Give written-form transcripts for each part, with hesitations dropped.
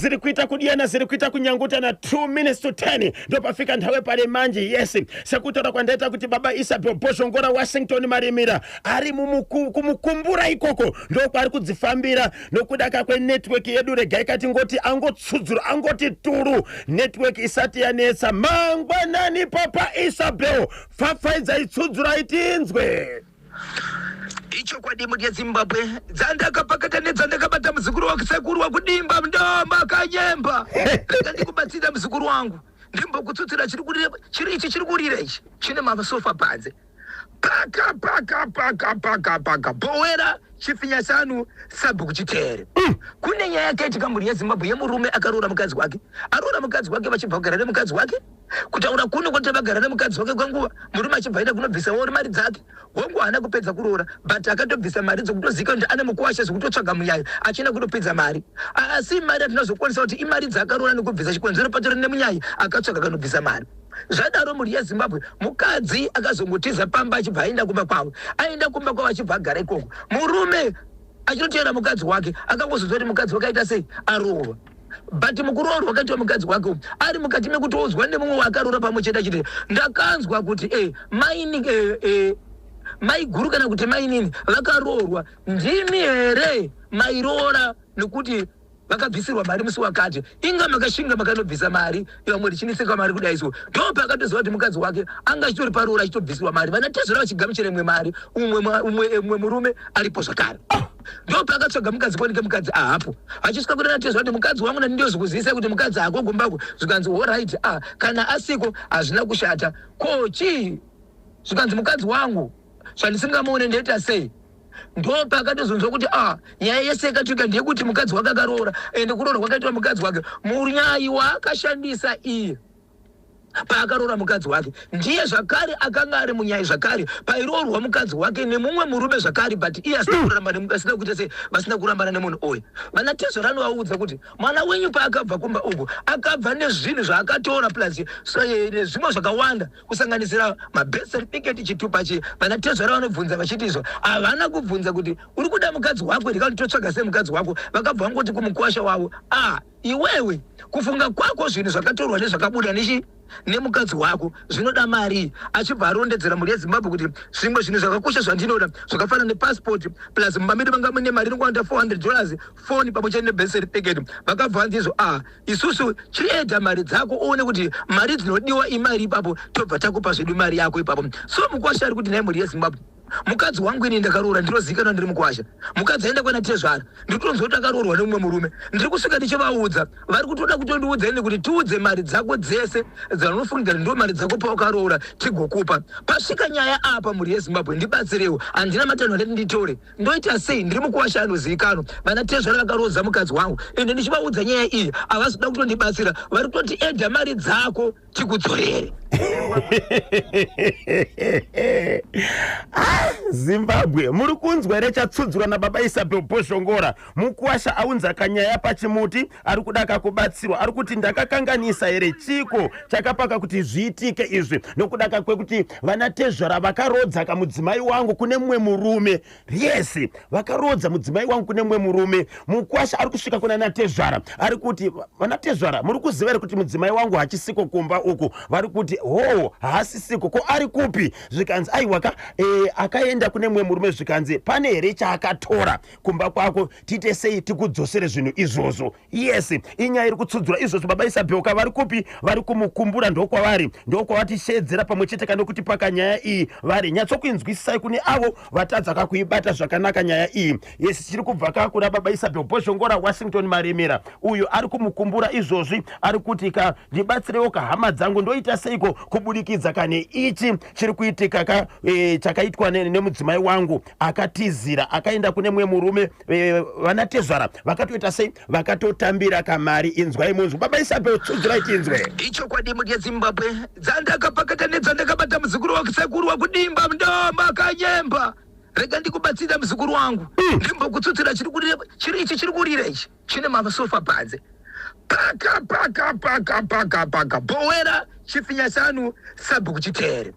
Ziri kuita kudiyana, ziri kuita kunyangutana. 2 minutes to 10 ndopafika nthawe pale manje. Yes, sekutaura kwandaita kuti baba Isabel Bhozhongora Washington Marimira ari kumukumbura ikoko, ndokwaari kudzifambira nokudaka kwenetwork yedu. Regai katingoti angotsudzura, angoti turu, network isati yanetsa. Mangwanani, Papa Isabel, pfapfaidzai, tsudzurai tinzwe. Ichokwadi, mudya Zimbabwe, dzandakapakata nedzandakabata, muzukuru wako sekuru wakudimba ndoma kanyemba. Rega ndikubatsira, muzukuru wangu, ndimbokutsutsira chiri kurira. Chiri ichi chiri kurira ichi chine masofa panze. Paka paka paka paka paka bhowera chifinyasanu sabhuku chitere. Kune nyaya yakaitika, mhuri yeZimbabwe, yemurume akaroora mukadzi wake. Aroora mukadzi wake, vachibva kugara nemukadzi wake. Kutaura kuno kwati vagara nemukadzi wake kwenguva, murume achibva aenda kunobvisawo mari dzake. Hongu, haana kupedza kuroora, but akatobvisa mari dzokutozika kuti ane mukuwasha, zvekutotsvaga munyaya achienda kutopedza mari. Asi mari hatinazokwanisa kuti imari dzaakaroora nekubvisa chikonzero patori nemunyaya akatsvaga kanobvisa mari. Zvadaro, mhuri yeZimbabwe, mukadzi akazongotiza pamba achibva aenda kumba kwavo. Aenda kumba kwavo, achibva agara ikoko, murume achinoteera mukadzi wake. Akangozonzwa kuti mukadzi wake aita sei, aroorwa. But mukuroorwa akaitwa mukadzi wake umu, ari mukati mekutoudzwa nemumwe waakaroora pamwe chete achiti, "Ndakanzwa kuti maini mai guru kana kuti mainini vakaroorwa. Ndimi here mairoora? Nekuti vakabvisirwa mari musi wakati. Inga makashinga makanobvisa mari, vamwe richinetseka mari kudai." So ndo paakatoziva kuti mukadzi wake anga achitori paroora, achitobvisirwa mari, vana tezvara vachigamuchira imwe mari, umwe murume aripo zvakare. Ndo paakatsvaga mukadzi, kuoneke mukadzi ahapo. Achisvika kuna natezvara kuti, "Mukadzi wangu, nani ndozokuzivisa kuti mukadzi haako gumbako." Zvikanzi, "Alright, ah, kana asiko hazvina kushata. Ko chii?" Zvikanzi, "Mukadzi wangu zvandisingamuone, ndoita sei?" Ndo paakatozonzwa kuti ah, nyaya yese yakatuika ndeyekuti mukadzi wake akaroora, ende kuroora kwakaitwa mukadzi wake, munyayi waakashandisa iye paakaroora mukadzi wake ndiye zvakare akanga ari munyai zvakare pairoorwa mukadzi wake nemumwe murume zvakare. But iye asina kuramba asina kuita sei, vasina kurambana nemunhu uyu. Vana tezvara anovaudza kuti mwana wenyu paakabva kumba uku, akabva nezvinhu zvaakatora plus so, nezvimwe zvakawanda, kusanganisira mabirth certificate, chitupa chi. Vana tezvara vanobvunza vachiti izvo havana kubvunza kuti uri kuda mukadzi wako here kana kuti totsvaga sei mukadzi wako. Vakabva vangoti kumukwasha wavo, "Ah, iwewe kufunga kwako zvinhu zvakatorwa nezvakabuda nechi nemukadzi wako zvinoda mari." Achibva arondedzera, mhuri yeZimbabwe, kuti zvimwe zvinhu zvakakosha zvandinoda zvakafanana nepassport, plus mumba medu manga mune mari inokwana $400, foni pamwe chete nebirth certificate. Vakabva vanzi izvo, "Ah, isusu chiedha mari dzako uone kuti mari dzinodiwa imari ipapo, tobva takupa zvedu mari yako ipapo." So mukwasha ari kuti, "Nhai, mhuri yeZimbabwe, mukadzi wangu ini ndakaroora, ndinozivikanwa ndiri mukwasha. Mukadzi aenda kwana tezvara, ndiri kutonzwa kuti akaroorwa nemumwe murume. Ndiri kusvika ndichivaudza, vari kutoda kutondiudza ini kuti tiudze mari dzako dzese dzaunofungidzira ndo mari dzako pawakaroora, tigokupa." Pasvika nyaya apa, mhuri yeZimbabwe, ndibatsirewo. Handina matanho andati nditore. Ndoita sei? Ndiri mukuwasha anozivikanwa. Vana tezvara vakaroodza mukadzi wangu, ende ndichivaudza nyaya iyi, havasi kuda kutondibatsira. Vari kutoti, "Edha mari dzako tikudzorere." Ah, Zimbabwe, muri kunzwa here chatsudzurwa nababa Isabel Bhozhongora? Mukuwasha aunza kanyaya pachimuti, ari kuda kakubatsirwa. Ari kuti, "Ndakakanganisa here? Chiko chakapaka kuti zviitike izvi?" Nokudaka kwekuti vana tezvara vakarodza kamudzimai wangu kune mumwe murume. Yes, vakarodza mudzimai wangu kune mumwe murume. Mukwasha ari kusvika kuna natezvara, ari kuti, "Vana tezvara, muri kuziva here kuti mudzimai wangu hachisiko kumba uku?" Vari kuti, "Ho, haasisiko. Ko ari kupi?" Zvikanzi, "Aiwaka, akaenda kune mumwe murume." Zvikanzi, "Pane here chaakatora kumba kwako? Tiite sei tikudzosere zvinhu izvozvo?" Yes, inyaya iri kutsudzura izvozvo. Baba Isabelka vari kupi? Vari kumukumbura, ndokwavari, ndokwavatishedzera pamwe chete kana kuti pakanyaya iyi vari nyatsokuinzwisisai kune avo vatadza kakuibata zvakanaka nyaya iyi. Yes, chiri kubva kakuna baba Isabel Bhozhongora Washington Maremera. Uyu ari kumukumbura izvozvi, ari kuti ka, "Ndibatsirewo kahama dzangu, ndoita seiko kubudikidza kane ichi chiri kuitika ka chakaitwa nemudzimai wangu akatizira, akaenda kune mumwe murume?" Vana tezvara vakatoita sei? Vakatotambira kamari. Inzwai munzwi, baba Isabel, tsudzurai tinzwe. Ichokwadi, mudya Zimbabwe, dzandakapakata nedzandakabata, muzukuru wako sekuru wakudimba ndoma kanyemba. Rega ndikubatsira, muzukuru wangu, ndimbokutsutsira chiri kurira. Chiri ichi chiri kurira ichi chine masofa panze. Paka paka paka paka paka bhowera chifinyasanu sabhuku chitere.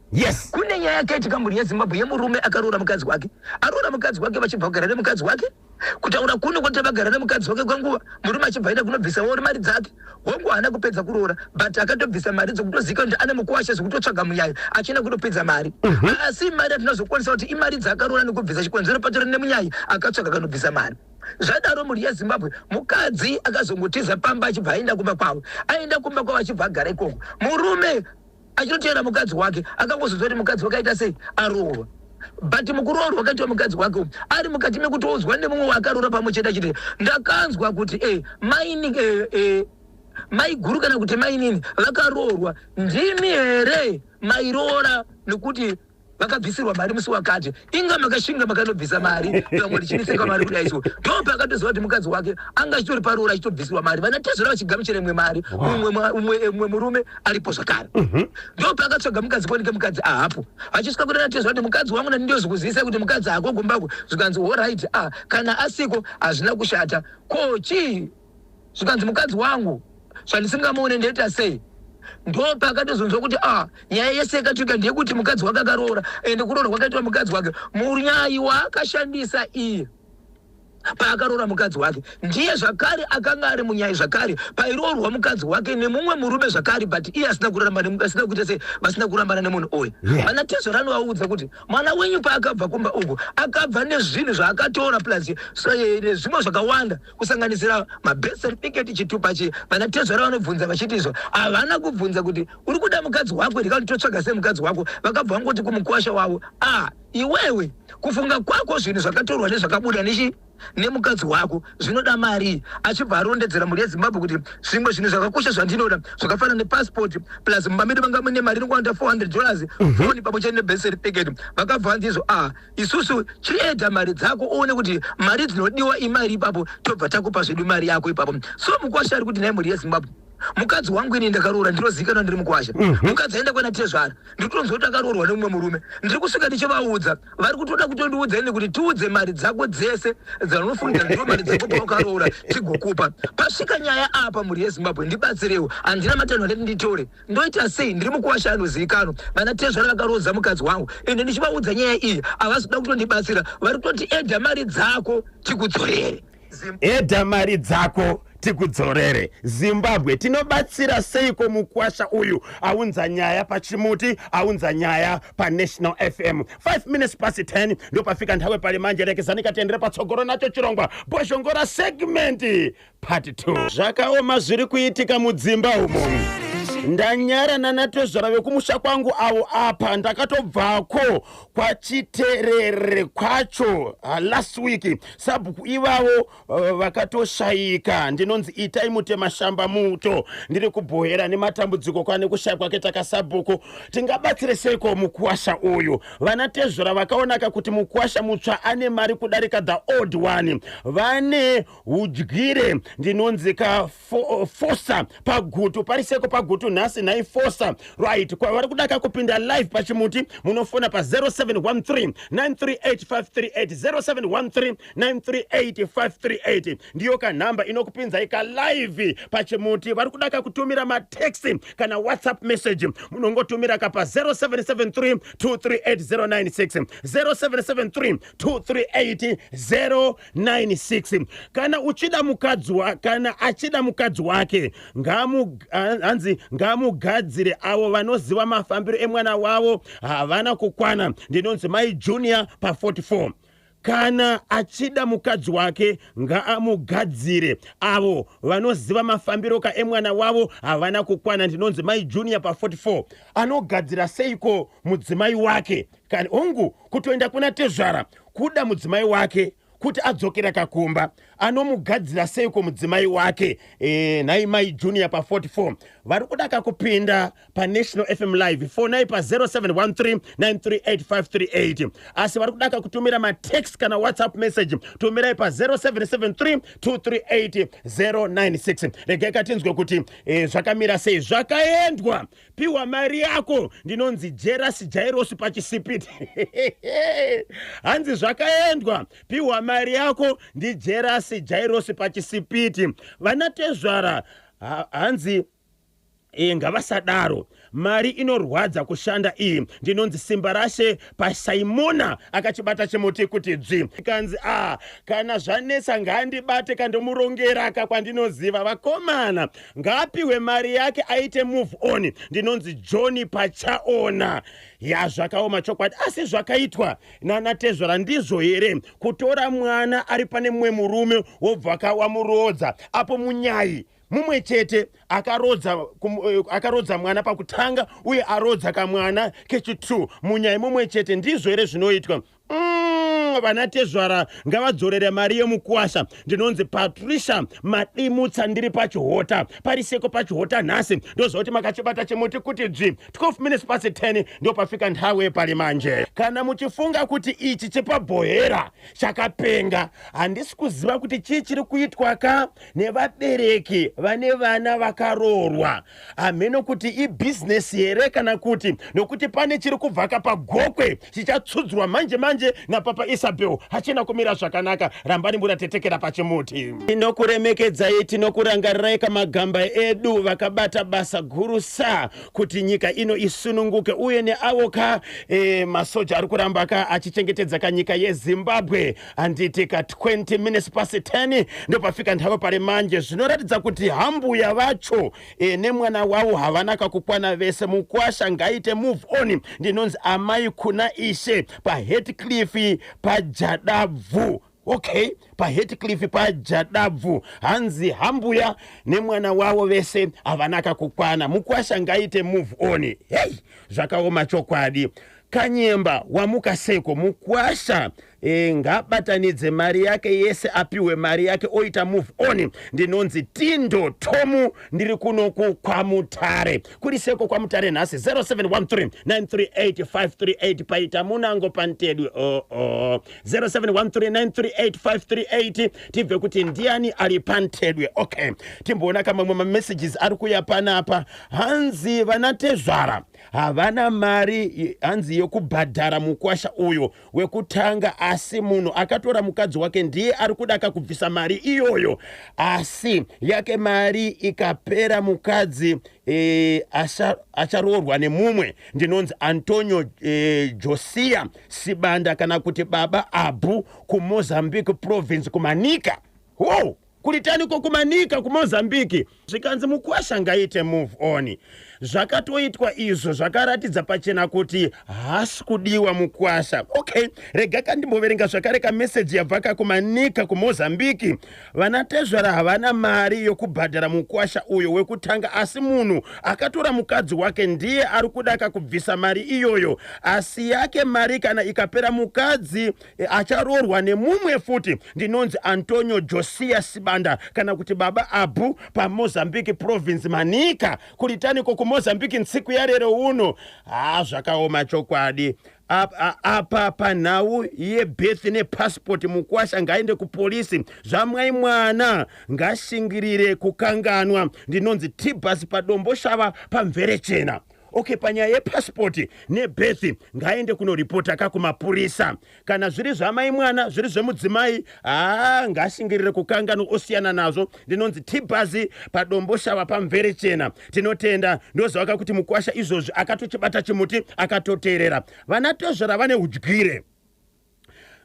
Kune nyaya yakaitika, mhuri yeZimbabwe, yemurume akaroora mukadzi wake. Aroora mukadzi wake, vachibva kugara nemukadzi wake. Kutaura kuno kwati vagara nemukadzi wake kwenguva, murume achibva aenda kunobvisa wori mari dzake. Hongu, haana kupedza kuroora, but akatobvisa mari dzokutozika kuti ane mukuwasha, zvekutotsvaga munyaya achienda kutopedza mari. Asi mari hatinazokwanisa kuti imari dzaakaroora nekubvisa chikonzero patori nemunyaya akatsvaga kanobvisa mari. Zvadaro, mhuri yeZimbabwe, mukadzi akazongotiza pamba achibva aenda kumba kwavo. Aenda kumba kwavo achibva agara ikoko, murume achitoteera mukadzi wake. Akangozonzwa kuti mukadzi wake aita sei, aroorwa. But mukuroorwa akaitwa mukadzi wake umu, ari mukati mekutoudzwa nemumwe waakaroora pamwe chete achiti, "Ndakanzwa kuti maini mai guru kana kuti mainini vakaroorwa. Ndimi here mairoora? Nekuti vakabvisirwa mari musi wakati. Inga makashinga makanobvisa mari, vamwe richinetseka mari kudai." So ndo paakatoziva kuti mukadzi wake anga achitori paroora, achitobvisirwa mari, vana tezvera vachigamuchira imwe mari. Umwe murume aripo zvakare. Ndo paakatsvaga mukadzi, kuoneke mukadzi ahapo. Achisvika kuti natezvera kuti, "Mukadzi wangu nandindozvikuzivisa kuti mukadzi haako kumbako." Zvikanzi, "Alright, ah, kana asiko hazvina kushata. Ko chii?" Zvikanzi, "Mukadzi wangu zvandisingamuone, ndoita sei?" Ndo paakatozonzwa kuti ah, nyaya yese yakatoika ndeyekuti mukadzi wake akaroora, ende kuroora kwakaitwa mukadzi wake, munyayi waakashandisa iye paakaroora mukadzi wake ndiye zvakare akanga ari munyai zvakare pairoorwa mukadzi wake nemumwe murume zvakare, but iye asina kuramba asina kuita sei, vasina kurambana nemunhu uyu. Vana tezvara anovaudza kuti mwana wenyu paakabva kumba uku akabva nezvinhu zvaakatora, plus so, nezvimwe zvakawanda kusanganisira mabirth certificate, chitupa chi. Vana tezvara vanobvunza vachiti izvo havana kubvunza kuti uri kuda mukadzi wako here kana kuti totsvaga sei mukadzi wako. Vakabva vangoti kumukwasha wavo, "A, iwewe kufunga kwako zvinhu zvakatorwa nezvakabuda nechi nemukadzi wako zvinoda mari." Achibva arondedzera, mhuri yeZimbabwe, kuti zvimwe zvinhu zvakakosha zvandinoda zvakafanana nepassport, plus mumba medu manga mune mari inokwana $400, foni pamwe chete nebirth certificate. Vakabva vanzi izvo, "A, isusu chiedha mari dzako uone kuti mari dzinodiwa imari ipapo, tobva takupa zvedu mari yako ipapo." So mukwasha ari kuti, "Nhai mhuri yeZimbabwe, mukadzi wangu ini ndakaroora, ndinozivikanwa ndiri mukwasha. Mukadzi aenda kwana tezvara, ndiri kutonzwa kuti akaroorwa nemumwe murume. Ndiri kusvika ndichivaudza, vari kutoda kutondiudza ini kuti tiudze mari dzako dzese dzaunofungira ndiwo mari dzako pawakaroora, tigokupa." Pasvika nyaya apa, mhuri yeZimbabwe, ndibatsirewo, handina matanho andati nditore. Ndoita sei? Ndiri mukuwasha anozivikanwa. Vana tezvara vakaroodza mukadzi wangu, ende ndichivaudza nyaya iyi havasi kuda kutondibatsira. Vari kutoti, "Edha mari dzako tikudzorere." Edha mari dzako tikudzorere. Zimbabwe, tinobatsira seiko mukwasha uyu aunza nyaya pachimuti, aunza nyaya paNational FM? 5 minutes past 10 ndopafika nthawi pali manje. Rekezani katendere patsogolo nacho chirongwa Bozhongora segment part 2. Zvakaoma zviri kuitika mudzimba umo. Ndanyara nanatezvara vekumusha kwangu avo. Apa ndakatobvako kwachiterere kwacho last week. Sabhuku ivavo vakatoshayika. Ndinonzi Itai Mutemashamba Muto, ndiri kubhohera nematambudziko kwane kushayikwa ketakasabhuku. Tingabatsire seiko mukuwasha uyu? Vana tezvara vakaonaka kuti mukuwasha mutsva ane mari kudarika the old one. Vane udyire. Ndinonzi kafosa paGutu. Pariseko paGutu nhasi, nhai Fosa? Right, kwavari kudaka kupinda live pachimuti, munofona pa0713 938538. 0713 938538 ndiyo kanhamba inokupinzai kalive pachimuti. Vari kudaka kutumira matext kana WhatsApp message, munongotumira ka pa0773 238096, 0773 238096. Kana uchida mukadzi kana achida mukadzi wake, hanzi ngamugadzire. Avo vanoziva mafambiro emwana wavo havana kukwana. Ndinonzi Mai Junior pa44. Kana achida mukadzi wake ngaamugadzire. Avo vanoziva mafambiro ka emwana wavo havana kukwana. Ndinonzi Mai Junior pa44. Anogadzira seiko mudzimai wake? Kani hongu, kutoenda kuna tezvara kuda mudzimai wake kuti adzokera kakumba, anomugadzira seiko mudzimai wake? Nhai Mai Junior pa44, vari kuda kakupinda paNational FM live, fonai pa0713 938538. Asi vari kuda kakutumira matext kana WhatsApp message, tumirai pa0773 238096. Regai katinzwe kuti zvakamira sei. Zvakaendwa, piwa mari yako. Ndinonzi Jeras Jairos pachisipiti. Hanzi zvakaendwa, piwa mari yako. NdiJeras Jairos pachisipiti. Vana tezvara hanzi Ngavasadaro, mari inorwadza kushanda iyi. Ndinonzi Simba Rashe paSaimona, akachibata chimuti kuti dzvi. Kanzi a kana zvanetsa ngaandibate, kandomurongera ka kwandinoziva. Vakomana, ngaapiwe mari yake aite move on. Ndinonzi Johni Pachaona. Ya, zvakaoma chokwadi, asi zvakaitwa nanatezvara ndizvo here, kutora mwana ari pane mumwe murume wobva kawamurodza, apo munyai mumwe chete akarodza mwana pakutanga uye arodza kamwana kechi2, munyai mumwe chete? Ndizvo here zvinoitwa? Vana tezvara ngavadzorere mari yemukuwasha. Ndinonzi Patricia Madimutsa, ndiri paChihota. Pariseko paChihota nhasi? Ndoziva kuti makachibata chimuti kuti dzvi. 12 minutes past 10 ndopafika nthawi pali manje. Kana muchifunga kuti ichi chepabhohera chakapenga, handisi kuziva kuti chii chiri kuitwa ka nevabereki vane vana vakaroorwa. Hameno kuti ibhizinesi here kana kuti, nokuti pane chiri kubvaka paGokwe chichatsudzurwa manje manje napapa Isabel. Hachina kumira zvakanaka. Rambani muratetekera pachimuti. Tinokuremekedzai, tinokurangarirai kamagamba edu vakabata basa guru sa kuti nyika ino isununguke, uye neavo ka masoja ari kuramba ka achichengetedza kanyika yeZimbabwe. Handiti ka 20 minutes past 10 ndopafika nthawi pali manje. Zvinoratidza kuti hambuya vacho nemwana wavo havana kakukwana vese. Mukwasha ngaite move on. Ndinonzi Amai Kuna Ishe paHatcliff paJadabvu. Okay, paHatcliff paJadabvu. Hanzi hambuya nemwana wavo vese havana kakukwana, mukwasha ngaite move on. Hei, zvakaoma chokwadi. Kanyemba, wamuka seko? Mukwasha ngabatanidze mari yake yese, apiwe mari yake oita move on. Ndinonzi Tindo Tomu, ndiri kunoku kwaMutare. Kuri seko kwaMutare nhasi? 0713 938 538. Paita munango pantedwe. Oh. 0713 938 538. Tibve kuti ndiani ari pantedwe. Okay, timboona kamamwe mamessages ari kuya panapa. Hanzi vanatezvara havana mari, hanzi yokubhadhara mukwasha uyo wekutanga, asi munhu akatora mukadzi wake ndiye ari kuda kakubvisa mari iyoyo, asi yake mari ikapera mukadzi acharoorwa nemumwe. Ndinonzi Antonio Josia Sibanda kana kuti Baba Abu, kuMozambique province, kuManika. Wow, kuritaniko kuManika kuMozambique? Zvikanzi mukwasha ngaite move on. Zvakatoitwa izvo zvakaratidza pachena kuti haasi kudiwa mukwasha. Okay, rega kandimboverenga zvakare kameseji yabva kakuManika kuMozambiki. Vanatezvara havana mari yokubhadhara mukwasha uyo wekutanga, asi munhu akatora mukadzi wake ndiye ari kuda kakubvisa mari iyoyo, asi yake mari kana ikapera mukadzi acharoorwa nemumwe futi. Ndinonzi Antonio Josia Sibanda kana kuti Baba Abu, paMozambique province, Manika. Kuritaniko kuMozambique ntsiku yarero uno? Ha, zvakaoma chokwadi. Apa panhau yebirth nepassport, mukwasha ngaende kupolisi. Zvamwai mwana ngashingirire kukanganwa. Ndinonzi Tibas paDomboshava paMverechena. Okay, panyaya yepasipoti nebirth ngaende kunoripota kakumapurisa. Kana zviri zvamai mwana, zviri zvemudzimai, haa, ngashingirire kukanganwa, osiyana nazvo. Ndinonzi Tibhazi paDomboshava paMverechena. Tinotenda. Ndoziva kuti mukwasha izvozvi akatochibata chimuti, akatoteerera. Vanatezvara vane udyire,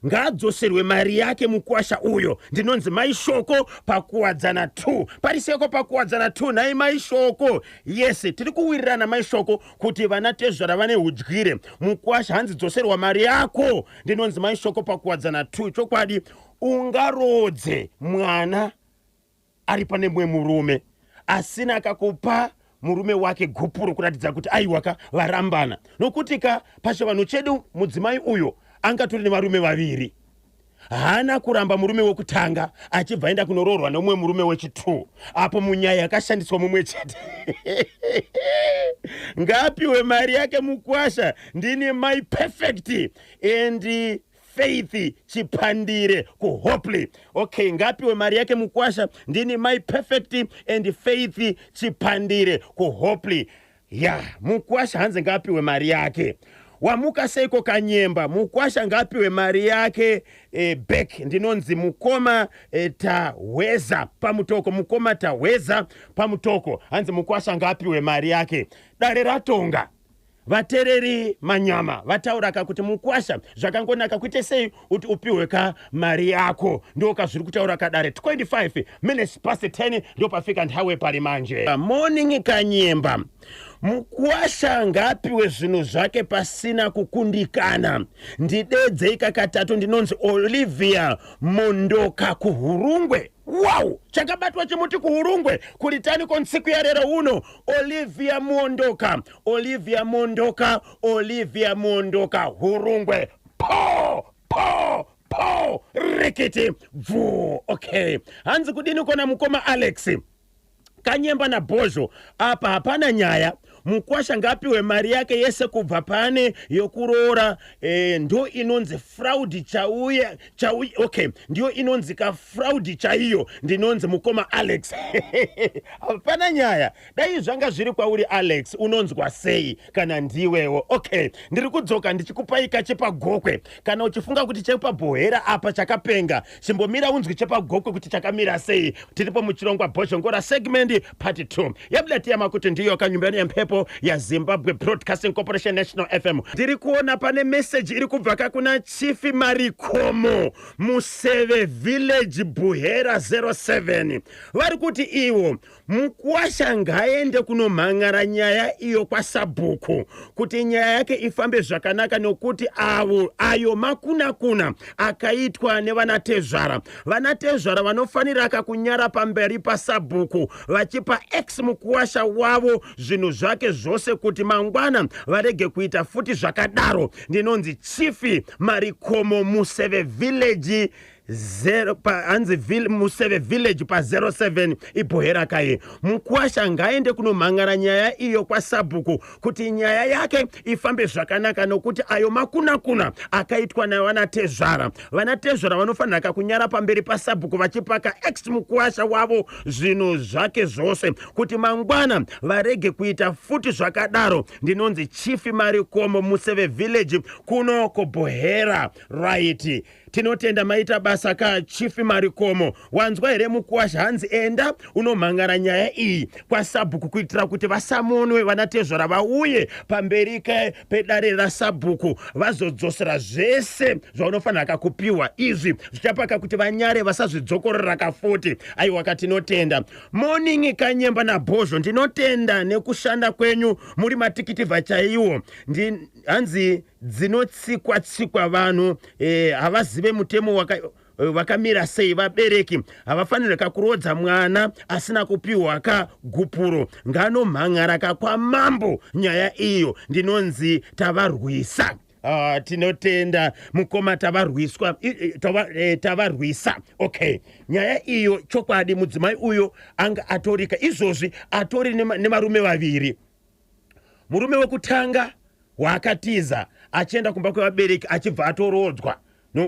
ngaadzoserwe mari yake mukwasha uyo. Ndinonzi Mai Shoko paKuwadzana 2. Pariseko paKuwadzana 2 nhai Mai Shoko? Yes, tiri kuwirirana Mai Shoko kuti vana tezvara vane udyire. Mukwasha hanzi dzoserwa mari yako. Ndinonzi Mai Shoko paKuwadzana 2. Chokwadi, ungarodze mwana ari pane mumwe murume asina akakupa murume wake gupuro kuratidza kuti aiwaka varambana? Nokuti ka pachivanhu chedu mudzimai uyo angatori nevarume vaviri. Haana kuramba murume wekutanga achibva aenda kunoroorwa nemumwe murume wechi2, apo munyaya yakashandiswa mumwe chete. Ngaapiwe mari yake mukwasha. Ndini My Perfect and Faith Chipandire kuHopley. Okay, ngapiwe mari yake mukwasha. Ndini My Perfect and Faith Chipandire kuHopley. Ya, mukwasha hanzi ngaapiwe mari yake. Wamuka seiko Kanyemba? Mukwasha ngaapiwe mari yake back. Ndinonzi mukoma Tahweza paMutoko. Mukoma Tahweza paMutoko, hanzi mukwasha ngaapiwe mari yake. Dare ratonga, vatereri manyama vatauraka kuti mukwasha zvakangonaka kuite sei kuti upiwe ka mari yako. Ndoka zviri kutaura kadare. 25 minutes past 10 ndopafika nthawe pali manje. Morning Kanyemba, mukwasha ngaapiwe zvinhu zvake pasina kukundikana. Ndidedzei kakatatu. Ndinonzi Olivia Mondoka kuHurungwe. Wow, chakabatwa chimuti kuHurungwe kuritani konsiku yarero uno. Olivia Mondoka, Olivia Mondoka, Olivia Mondoka, Hurungwe. Po po po, rikiti bvu. Okay, hanzi kudini kona mukoma Alex Kanyemba naBhozho? Apa hapana nyaya. Mukwasha ngapiwe mari yake yese kubva pane yokuroora. Ndo inonzi fraud chauya chauya. Okay, ndiyo inonzi kafraud chaiyo. Ndinonzi mukoma Alex. Hapana nyaya. Dai zvanga zviri kwauri Alex, unonzwa sei kana ndiwewo? Okay, ndiri kudzoka ndichikupai kachepagokwe. Kana uchifunga kuti chepabhohera apa chakapenga, chimbomira unzwi chepagokwe kuti chakamira sei. Tiripo muchirongwa Bhozhongora segment part 2 yabudatiyama kuti ndiyo kanyumbani yemhepo yaZimbabwe Broadcasting Corporation, National FM. Ndiri kuona pane meseji iri kubva kakuna Chief Marikomo, Museve Village, Buhera 07. Vari kuti ivo mukwasha ngaende kunomhan'ara nyaya iyo kwasabhuku kuti nyaya yake ifambe zvakanaka, nokuti avo ayo makunakuna akaitwa nevanatezvara. Vanatezvara vanofanira kakunyara pamberi pasabhuku vachipa ex mukuwasha wavo zvinhu zvake zvose kuti mangwana varege kuita futi zvakadaro. Ndinonzi Chief Marikomo, Museve Village, zero pa, hanzi Museve Village pa07, iBhohera kai. Mukwasha ngaende kunomhan'ara nyaya iyo kwasabhuku kuti nyaya yake ifambe zvakanaka, nokuti ayo makunakuna akaitwa navanatezvara. Vanatezvara vanofanira kakunyara pamberi pasabhuku vachipaka ex mukuwasha wavo zvinhu zvake zvose kuti mangwana varege kuita futi zvakadaro. Ndinonzi Chief Marikomo, Museve Village, kuno kuBhohera. Right, tinotenda, maita basa ka Chief Marikomo. Wanzwa here mukuwasha? Hanzi enda unomhangara nyaya iyi kwasabhuku kuitira kuti vasamonwe vanatezvara vauye pamberi pedare rasabhuku vazodzosera zvese zvaunofanira kakupiwa. Izvi zvichapaka kuti vanyare, vasazvidzokorora kafuti. Aiwa, katinotenda. Morning Kanyemba naBhozho, ndinotenda nekushanda kwenyu, muri matikitivha chaiwo. Hanzi dzinotsikwa tsikwa vanhu havazive mutemo vakamira sei. Vabereki havafaniri kakurodza mwana asina kupiwa kagupuro. Nganomhan'ara kakwamambo nyaya iyo. Ndinonzi Tavarwisa. Tinotenda mukoma Tavarwiswa, Tavarwisa. Okay, nyaya iyo chokwadi mudzimai uyo anga atorika izvozvi atori nevarume vaviri. Murume wekutanga waakatiza achienda kumba kwevabereki achibva atorodzwa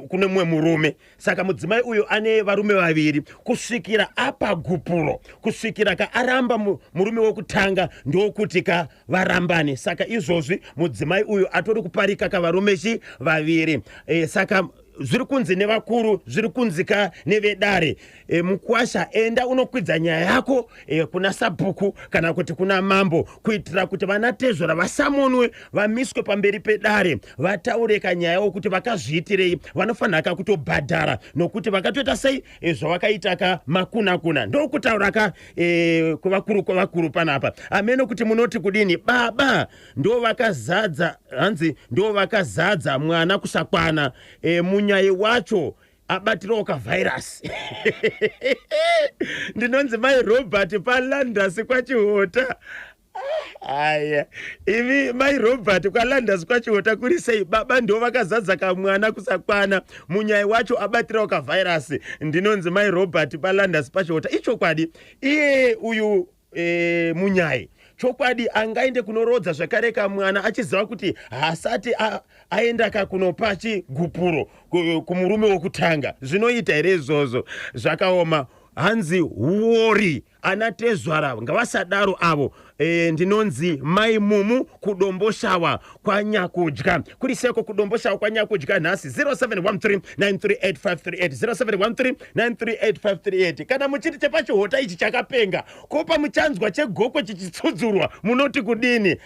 kune mumwe murume. Saka mudzimai uyu ane varume vaviri kusvikira apa gupuro, kusvikira ka aramba murume wekutanga, ndokuti ka varambane. Saka izvozvi mudzimai uyu atori kuparika kavarume chi vaviri. Saka zviri kunzi nevakuru, zviri kunzika nevedare, mukwasha enda unokwidza nyaya yako kuna sabhuku kana kuti kuna mambo kuitira kuti vanatezvara vasamonwe, vamiswe pamberi pedare, vataure kanyaya wokuti vakazviitirei. Vanofanira ka kutobhadhara nokuti vakatoita sei, zvavakaita ka makuna kuna. Ndokutaura ka kuvakuru kwavakuru panapa. Amene kuti munoti kudini? Baba ndo vakazadza, hanzi ndo vakazadza mwana kusakwana. Munyai wacho abatirawo kavhairasi. Ndinonzi mai Robert paLandas kwaChihota. Aya, imi mai Robert kwaLandas kwaChihota, kuri sei? Baba ndo vakazadza kamwana kusakwana, munyai wacho abatirawo kavhairasi. Ndinonzi mai Robert paLandas paChihota. Ichokwadi, iye uyu munyai chokwadi angaende kunorodza zvakare kamwana achiziva kuti haasati aenda kakunopa chigupuro kumurume wokutanga? Zvinoita here izvozvo? Zvakaoma. Hanzi huori. Ana tezvara ngavasadaro avo. E, ndinonzi mai Mumu kuDomboshawa kwaNyakudya. Kuri seko kuDomboshawa kwaNyakudya nhasi? 0713938538, 0713938538. Kana muchiti chepaChihota ichi chakapenga, kopa muchanzwa cheGokwe chichitsudzurwa munoti kudini?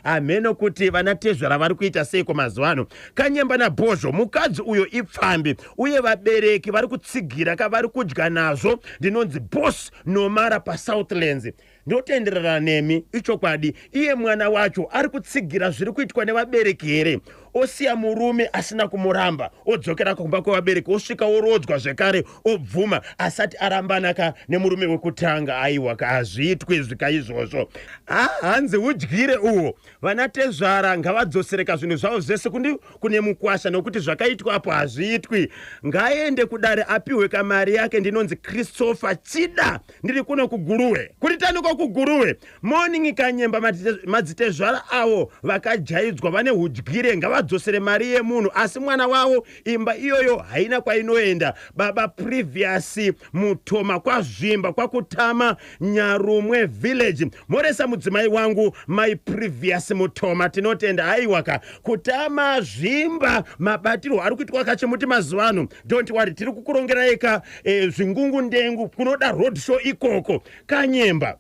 Hameno kuti vana tezvara vari kuita seiko mazuva ano. Kanyemba naBhozho, mukadzi uyo ipfambi uye vabereki vari kutsigira ka, vari kudya nazvo. Ndinonzi Boss Nomara paSouthlands. Ndinotenderana nemi, ichokwadi. Iye mwana wacho ari kutsigira zviri kuitwa nevabereki here? Osiya murume asina kumuramba, odzokera kumba kwevabereki, osvika orodzwa zvekare, obvuma asati arambana ka nemurume wekutanga. Aiwa ka, hazviitwi izvi ka izvozvo. Ah, hanzi udyire uwo. Vana tezvara ngavadzosereka zvinhu zvavo zvese kundi kune mukwasha, nokuti zvakaitwa apo hazviitwi. Ngaende kudare apiwe kamari yake. Ndinonzi Christopher Chida, ndiri kuno kuGuruwe. Kuri taniko kuGuruwe? Morning Kanyemba, madzitezvara avo vakajaidzwa, vane udyire, ngavadzosere mari yemunhu, asi mwana wavo imba iyoyo haina kwainoenda. Baba Previous Mutoma kwaZvimba kwakutama Nyarumwe village. Moresa mudzimai wangu mai Previous Mutoma. Tinotenda. Aiwaka, kutama Zvimba, mabatirwo ari kuitwa kachimuti mazuva ano. Don't worry, tiri kukurongerai ka zvingungu ndengu kunoda road show ikoko. Kanyemba,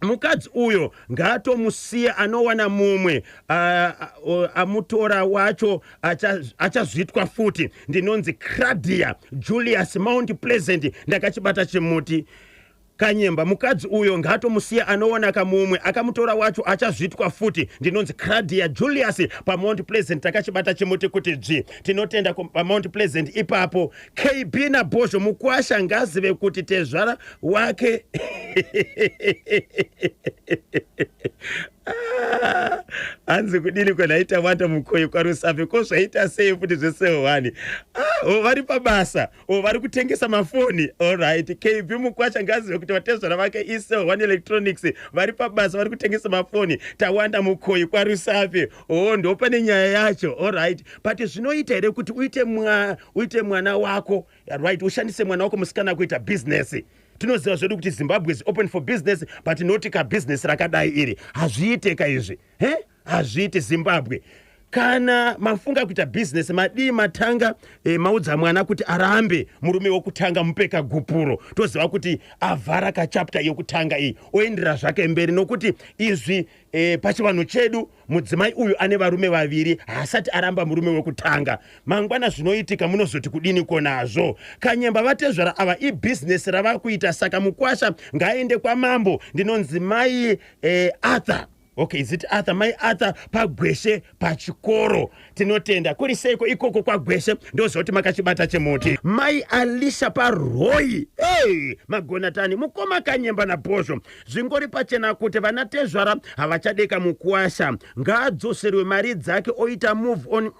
mukadzi uyo ngaatomusiya, anowana mumwe. Amutora wacho achazvitwa futi. Ndinonzi Cradia Julius, Mount Pleasant. Ndakachibata chimuti. Kanyemba, mukadzi uyo ngaatomusiya, anoona kamumwe, akamutora wacho achazvitwa futi. Ndinonzi Cradia Julius paMount Pleasant. Takachibata chimuti kuti dzvi. Tinotenda paMount Pleasant ipapo. KB naBhozho, mukwasha ngazive kuti tezvara wake. Ah, hanzi kudini kwenaita wanda mukoyi kwaRusape? Ko zvaita sei futi zvesehwani? Ah, o vari pabasa, o vari kutengesa mafoni. Alright, KB, mukwasha ngazive kuti vatezvara vake isel one electronics, vari pabasa, vari kutengesa mafoni. Tawanda Mukoyi kwaRusape. O, ndo pane nyaya yacho. Alright, but zvinoita here kuti uite mwana wako, right, ushandise mwana wako musikana kuita business? Tinoziva zvedu kuti Zimbabwe is open for business, but not kabusiness rakadai iri. Hazviite kaizvi, he, hazviiti. Zimbabwe, kana mafunga kuita business, madii matanga maudza mwana kuti arambe murume wekutanga, mupeka gupuro, toziva kuti avhara kachapter yekutanga iyi, oendera zvake mberi, nokuti izvi pachivanhu chedu mudzimai uyu ane varume vaviri, haasati aramba murume wekutanga. Mangwana zvinoitika munozoti kudiniko nazvo? Kanyemba, vatezvara ava ibhizinesi rava kuita, saka mukwasha ngaende kwamambo. Ndinonzi mai Arthur. Okay, is it Arthur? Mai Arthur paGweshe pachikoro. Tinotenda. Kuri seiko ikoko kwaGweshe? Ndoziva kuti makachibata chemuti. Mai Alisha paRoy. Hey, magonatani mukoma Kanyemba naBhozho, zvingori pachena kuti vana tezvara havachadeka mukuwasha. Ngaadzoserwe mari dzake oita move on.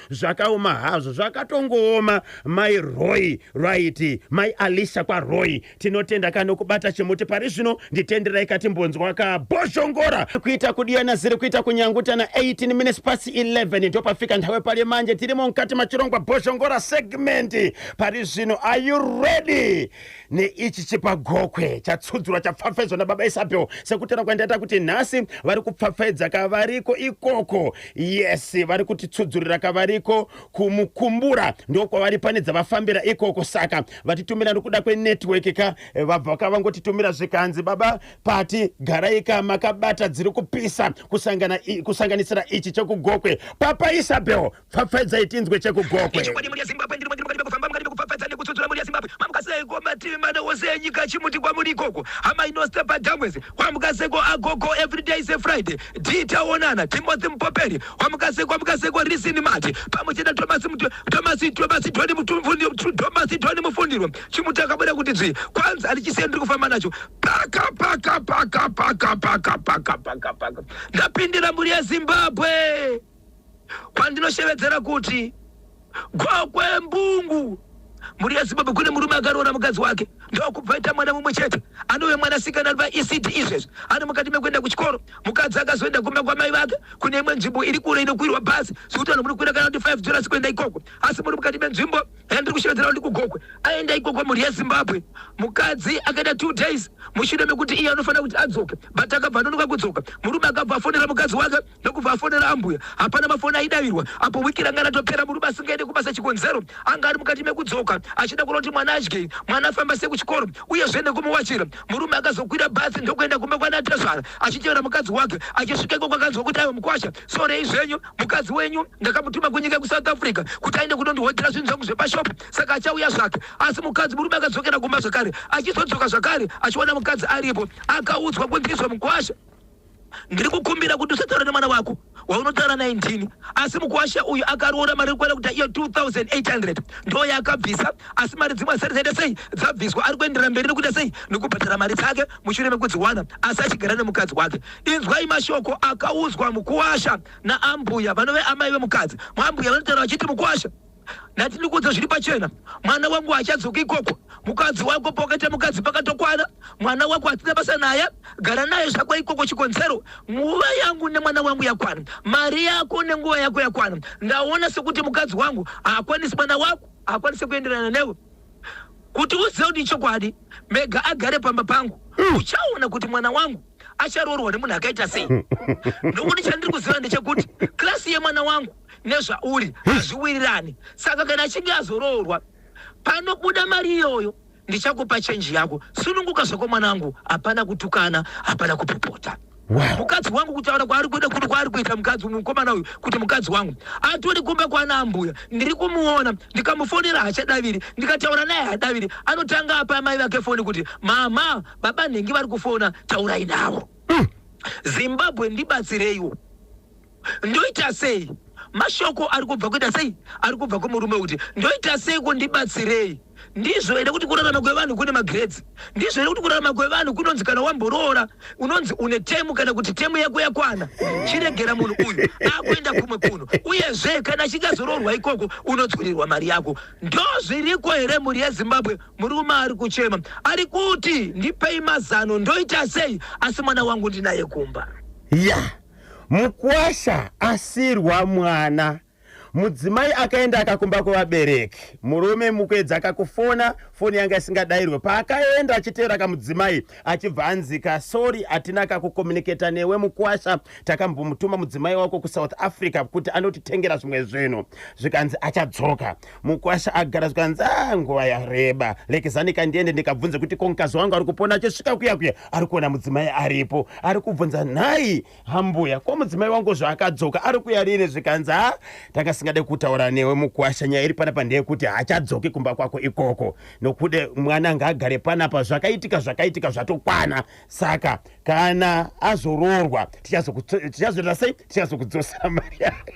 Zvakaoma hazvo, zvakatongooma. Mai Roy, right, mai Alisha kwaRoy, tinotenda kano kubata chimuti. Pari zvino nditenderai katimbonzwa kaBhoshongora kuita kudiyana ziri kuita kunyangutana. 18 minutes past 11 ndopafika nthawe pali manje. Tirimo mukati machirongwa Bhoshongora segment pari zvino. Are you ready neichi chipagokwe chatsudzurwa, chapfapfaidzwa nababa Isabel? Sekutaura kwandaita kuti nhasi vari kupfapfaidza kavariko ikoko. Yes, vari kutitsudzurira kavariko kumukumbura, ndokwavari pane dzavafambira ikoko. Saka vatitumira nokuda kwenetwork ka, vabva kavangotitumira zvikanzi, "Baba Pati, garai ka makabata, dziri kupisa," kusanganisira ichi chekugokwe. Papa Isabel, pfapfaidzai tinzwe chekugokwe. Ichokwadi, mhuri yeZimbabwe, ndiri mukati mekufamba, mukati mekupfapfaidza nekutsudzura mhuri yeZimbabwe. Mamukaseko mativi mana ose enyika, chimuti kwamuri ikoko. Hama inostepa Dhamwezi, kwamukaseko agogo, everyday is a Friday. D taonana Timothy Mupoperi, wamukaseko, wamukaseko Risini Mati pamwe chete Thomas Thomas Thomas Doni Mutumfundi, Thomas Doni Mufundirwa. Chimuti akabuda kuti dzvi kwanzi handichisiye, ndiri kufamba nacho paka paka paka paka paka paka paka paka. Ndapindira mhuri yeZimbabwe kwandinoshevedzera kuti Gokwe Mbungu. Mhuri yeZimbabwe, kune murume akaroora mukadzi wake. Ndokubva aita mwana mumwe chete, anove mwanasikana ari paECD izvezvi, ari mukati mekuenda kuchikoro. Mukadzi akazoenda kumba kwamai vake kune imwe nzvimbo iri kure inokwirwa bhazi, zvekuti vanhu muri kukwira kana kuti $5 kuenda ikoko, asi muri mukati menzvimbo yandiri kushevedzera kuti kuGokwe. Aenda ikoko, mhuri yeZimbabwe, mukadzi akaenda 2 days mushure mekuti iye anofanira kuti adzoke, but akabva anonoka kudzoka. Murume akabva afonera mukadzi wake, ndokubva afonera ambuya. Hapana mafoni aidavirwa. Apo wiki ranga ratopera, murume asingaende kubasa. Chikonzero, anga ari mukati mekudzoka achida kuona kuti mwana adyei, mwana afamba sei kuchikoro, uyezve nekumuwachira. Murume akazokwira bhazi ndokuenda kumba kwanatezvara achitevera mukadzi wake. Achisvika ikoko, akanzwa kuti, "Aiwa mukwasha, sorry zvenyu, mukadzi wenyu ndakamutuma kunyika yekuSouth Africa kuti aende kunondihodhera zvinhu zvangu zvepashopu, saka achauya zvake." Asi mukadzi, murume akadzokera kumba zvakare. Achizodzoka zvakare, achiona mukadzi aripo, akaudzwa kunziswa, "Mukwasha, ndiri kukumbira kuti usataura nemwana wako, waunotaura naye ndini." Asi mukwasha uyu akaroora, mari iri kuita iyo 2800 ndo yaakabvisa, asi mari dzimwe asati dzaita sei dzabviswa. Ari kuenderera mberi nekuita sei nekubhadhara mari dzake mushure mekudziwana, asi achigara nemukadzi wake. Inzwai mashoko akaudzwa mukuwasha naambuya vanove amai vemukadzi. Mwambuya vanotaura vachiti, "Mukuwasha, ndati ndikuudza zviri pachena, mwana wangu achadzoka ikoko. Mukadzi wako, pawakaita mukadzi pakatokwana. Mwana wako hatina basa naye, gara naye zvako ikoko. Chikonzero, nguva yangu nemwana wangu yakwana, mari yako nenguva yako yakwana. Ndaona sekuti mukadzi wangu haakwanisi, mwana wako haakwanisi kuenderana newe. Kuti uzive kuti chokwadi, mega agare pamba pangu, uchaona kuti mwana wangu acharoorwa nemunhu akaita sei, nokuti chandiri kuziva ndechekuti class yemwana wangu nezvauri hazviwirirani. Saka kana achinge azoroorwa, panobuda mari iyoyo ndichakupa chenji yako. Sununguka zvako mwanangu." Hapana kutukana, hapana kupopota. Mukadzi wangu, kutaura kwaari kuita, kuti kwaari kuita mukadzi, mukomana uyu, kuti mukadzi wangu atori kumba kwana ambuya. Ndiri kumuona, ndikamufonera haachadaviri, ndikataura naye haadaviri. Anotanga apa amai vake foni kuti, "Mama, baba nhengi vari kufona, taurai navo." Zimbabwe, ndibatsireiwo, ndoita sei? Mashoko ari kubva kuita sei, ari kubva kumurume kuti, "Ndoita sei? Kundibatsirei." Ndizvo here kuti kurarama kwevanhu kune magrades? Ndizvo here kuti kurarama kwevanhu kunonzi kana wamboroora unonzi une term, kana kuti term yako yakwana, chiregera munhu uyu akuenda kumwe kuno, uyezve kana achinge azoroorwa ikoko unodzwirirwa mari yako? Ndo zviriko here, mhuri yeZimbabwe? Murume ari kuchema, ari kuti, "Ndipei mazano, ndoita sei? Asi mwana wangu ndinaye kumba." Ya, mukwasha asirwa mwana, mudzimai akaenda akakumba kuvabereki. Murume mukuedza akakufona, foni yanga isingadayirwe. Paakaenda achiteera kamudzimai, achibva anzika, "Sorry, hatina kakucommunicata newe mukwasha. Takambomutuma mudzimai wako kuSouth Africa kuti anotitengera zvimwe zvinhu, zvikanzi achadzoka." Mukwasha agara, zvikanzi, "A, nguva yareba, lekezanika ndiende ndikabvunze kuti ko mukazi wangu ari kupona." Achisvika kuya kuya, ari kuona mudzimai aripo. Ari kubvunza, "Nhai hambuya, ko mudzimai wangu zvaakadzoka, ari kuya rini?" Zvikanzi, "Ha, takasingade kutaura newe mukwasha. Nyaya iri panapa ndeyekuti haachadzoki kumba kwako ikoko, nokuti mwana ngaagare panapa. Zvakaitika zvakaitika, zvatokwana. Saka kana azoroorwa, tichazoita sei? Tichazokudzosera mari yake."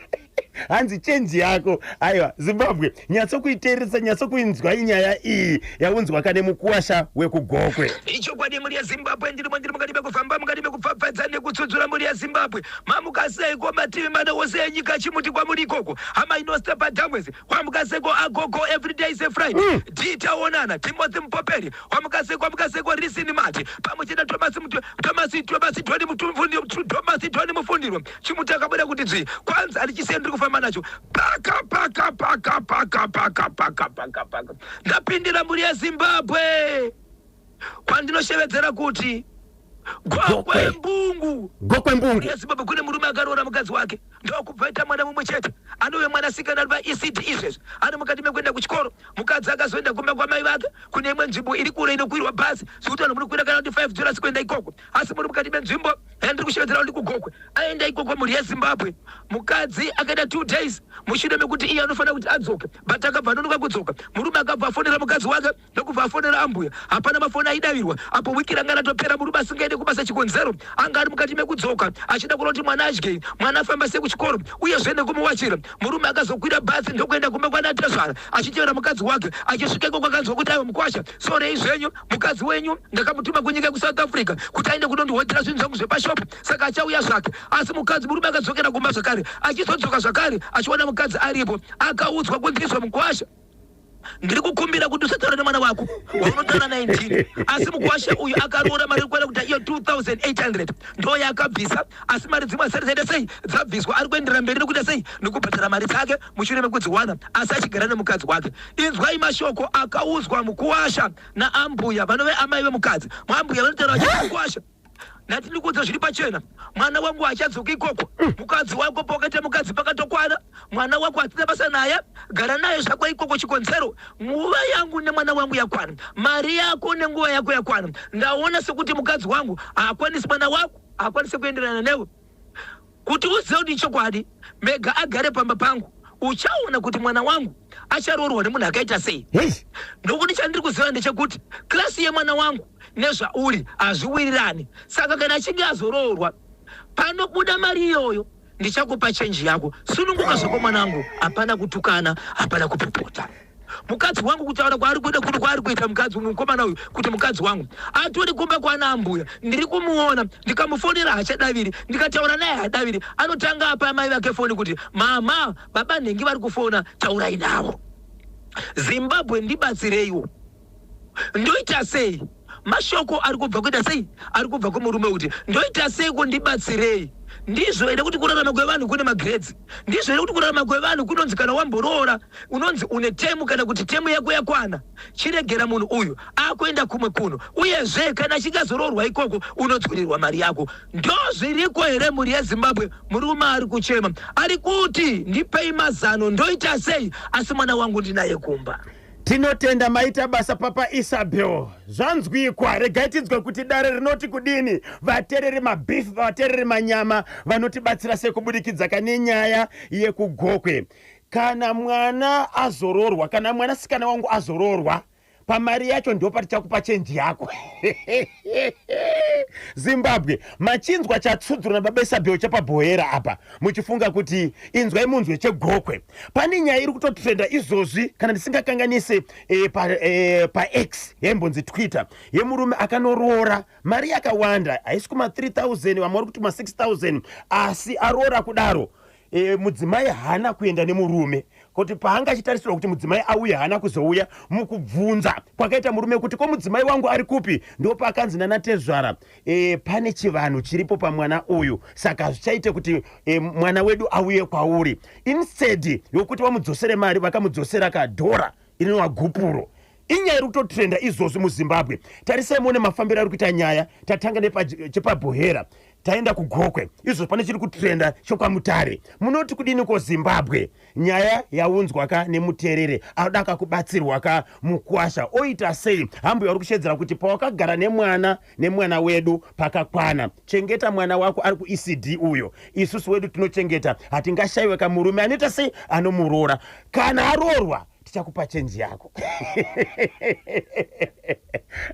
Hanzi chenji yako. Aiwa, Zimbabwe, nyatsokuiteeresa, nyatsokuinzwa inyaya iyi yaunzwa kane mukuwasha wekuGokwe. Ichokwadi, mhuri yeZimbabwe, ndirimo, ndiri mukati mekufamba, mukati mekupfapfadza nekutsudzura. Mhuri yeZimbabwe, mamukaseiko mativi mana ose enyika? Chimuti kwamuri ikoko, hama inostepa damwezi, kwamukaseko agogo, everyday is a Friday. Taonana Timothy Mupoperi, wamukaseko, wamukaseko Risini Mati, pamwe chete Thomas Thomas Thomas Tony Thomas Tony Mufundirwa. Chimuti akabuda kuti dzvi, kwanzi arichisiya, ndiri kufamba nacho paka paka paka paka paka paka paka paka. Ndapindira, mhuri yeZimbabwe, kwandinoshevedzera kuti Gokwe. Gokwe. Mbungu. Gokwe Mbungu. Yezimbabwe, kune murume akaroora mukadzi wake, ndokubva aita mwana mumwe chete, anove mwanasikana ari paECD izvezvi, ari mukati mekuenda kuchikoro. Mukadzi akazoenda kumba kwamai vake kune imwe nzvimbo iri kure inokwirwa bhazi, zvekuti vanhu muri kukwira kana kuti $5 kuenda ikoko, asi muri mukati menzvimbo yandiri kushevedzera kuti kuGokwe. Aenda ikoko, mhuri yeZimbabwe, mukadzi akaenda 2 days mushure mekuti iye anofanira kuti adzoke, but akabva anonoka kudzoka. Murume akabva afonera mukadzi wake, ndokubva afonera ambuya. Hapana mafoni aidavirwa. Apo wiki ranga ratopera, murume asingaende kubasa. Chikonzero, anga ari mukati mekudzoka achida kuona kuti mwana adyei, mwana afamba sei kuchikoro, uyezve nekumuwachira. Murume akazokwira bhazi ndokuenda kumba kwanatezvara achitevera mukadzi wake. Achisvika ikoko, akanzwa kuti, "Aiwa mukwasha, sorry zvenyu, mukadzi wenyu ndakamutuma kunyika yekuSouth Africa kuti aende kunondihodhera zvinhu zvangu zvepashopu, saka achauya zvake." Asi mukadzi, murume akadzokera kumba zvakare. Achizodzoka zvakare, achiona mukadzi aripo, akaudzwa kunziswa, "Mukwasha, Ndiri kukumbira kuti usataura nemwana wako waunotaura naye ndini. Asi mukuwasha uyu akaroora mari irikwana kuita iyo 2800 ndo yaakabvisa, asi mari dzimwe hazisati dzaita sei dzabviswa. Ari kuenderera mberi nekuita sei nekubhadhara mari dzake mushure mekudziwana, asi achigara nemukadzi wake. Inzwai mashoko akaudzwa mukuwasha naambuya vanove amai vemukadzi. Ambuya vanotaura vachiti mukuwasha Ndati ndikuudza zviri pachena, mwana wangu haachadzoki ikoko. Mukadzi wako pawakaita mukadzi pakatokwana, mwana wako hatina basa naye, gara naye zvako ikoko. Chikonzero nguva yangu nemwana wangu yakwana, mari yako nenguva yako yakwana. Ndaona sekuti mukadzi wangu haakwanisi, mwana wako haakwanisi kuenderana newe. Kuti uzive kuti ichokwadi, mega agare pamba pangu, uchaona kuti mwana wangu acharoorwa nemunhu akaita sei. Hey. Nokuti chandiri kuziva ndechekuti klasi yemwana wangu nezvauri hazviwirirani. Saka kana achinge azoroorwa, panobuda mari iyoyo ndichakupa chenji yako. Sununguka zvako mwanangu, hapana kutukana, hapana kupopota. Mukadzi wangu kutaura kwaari kuita kuti kwaari kuita mukadzi mukomana uyu kuti mukadzi wangu atori kumba kwana ambuya ndiri kumuona ndikamufonera haachadaviri ndikataura naye haadaviri anotanga apa amai vake foni kuti mama baba nhingi vari kufona taurai navo Zimbabwe ndibatsireiwo ndoita sei mashoko ari kubva kuita sei ari kubva kumurume kuti ndoita sei kundibatsirei ndizvo here kuti kurarama kwevanhu kune magrades ndizvo here kuti kurarama kwevanhu kunonzi kana wamboroora unonzi une temu kana kuti temu yako yakwana chiregera munhu uyu akuenda kumwe kunhu uyezve kana achinge azoroorwa ikoko unodzorerwa mari yako ndozviriko here mhuri yezimbabwe murume ari kuchema ari kuti ndipei mazano ndoita sei asi mwana wangu ndinaye kumba Tinotenda maita basa Papa Isabel. Zvanzwikwa, regai tinzwe kuti dare rinoti kudini. Vatereri mabeef, vatereri manyama vanotibatsira sei kubudikidza kane nyaya yekuGokwe. Kana mwana azororwa, kana mwanasikana wangu azororwa, pamari yacho ndopatichakupa chenji yako. Zimbabwe, machinzwa chatsudzura nababa Isabel chapabhohera apa muchifunga kuti inzwai munzwe cheGokwe. Pane nyaya iri kutotrenda izvozvi kana ndisingakanganise e, pa, e, pax yaimbonzi Twitter yemurume akanoroora mari yakawanda haisi kuma 3000 vamwe vari kuti kuma 6000 asi aroora kudaro e, mudzimai haana kuenda nemurume kuti paanga achitarisirwa kuti mudzimai auye haana kuzouya mukubvunza kwakaita murume kuti ko mudzimai wangu ari kupi ndopaakanzi nanatezvara e, pane chivanhu chiripo pamwana uyu saka hazvichaite kuti e, mwana wedu auye kwauri instead yokuti vamudzosere mari vakamudzosera kadhora inova gupuro inyaya iri kutotrenda izvozvi muzimbabwe tarisai muone mafambiro ari kuita nyaya tatanga nechepabhohera taenda kugokwe izvo pane chiri kutrenda chokwamutare munoti kudini ko zimbabwe Nyaya yaunzwa ka nemuterere anoda kakubatsirwa ka mukwasha oita sei hambuya uri kushedzera kuti pawakagara nemwana nemwana wedu pakakwana chengeta mwana wako ari kuECD uyo isusu wedu tinochengeta hatingashaiwe kamurume anoita sei anomuroora kana aroorwa tichakupa chenji yako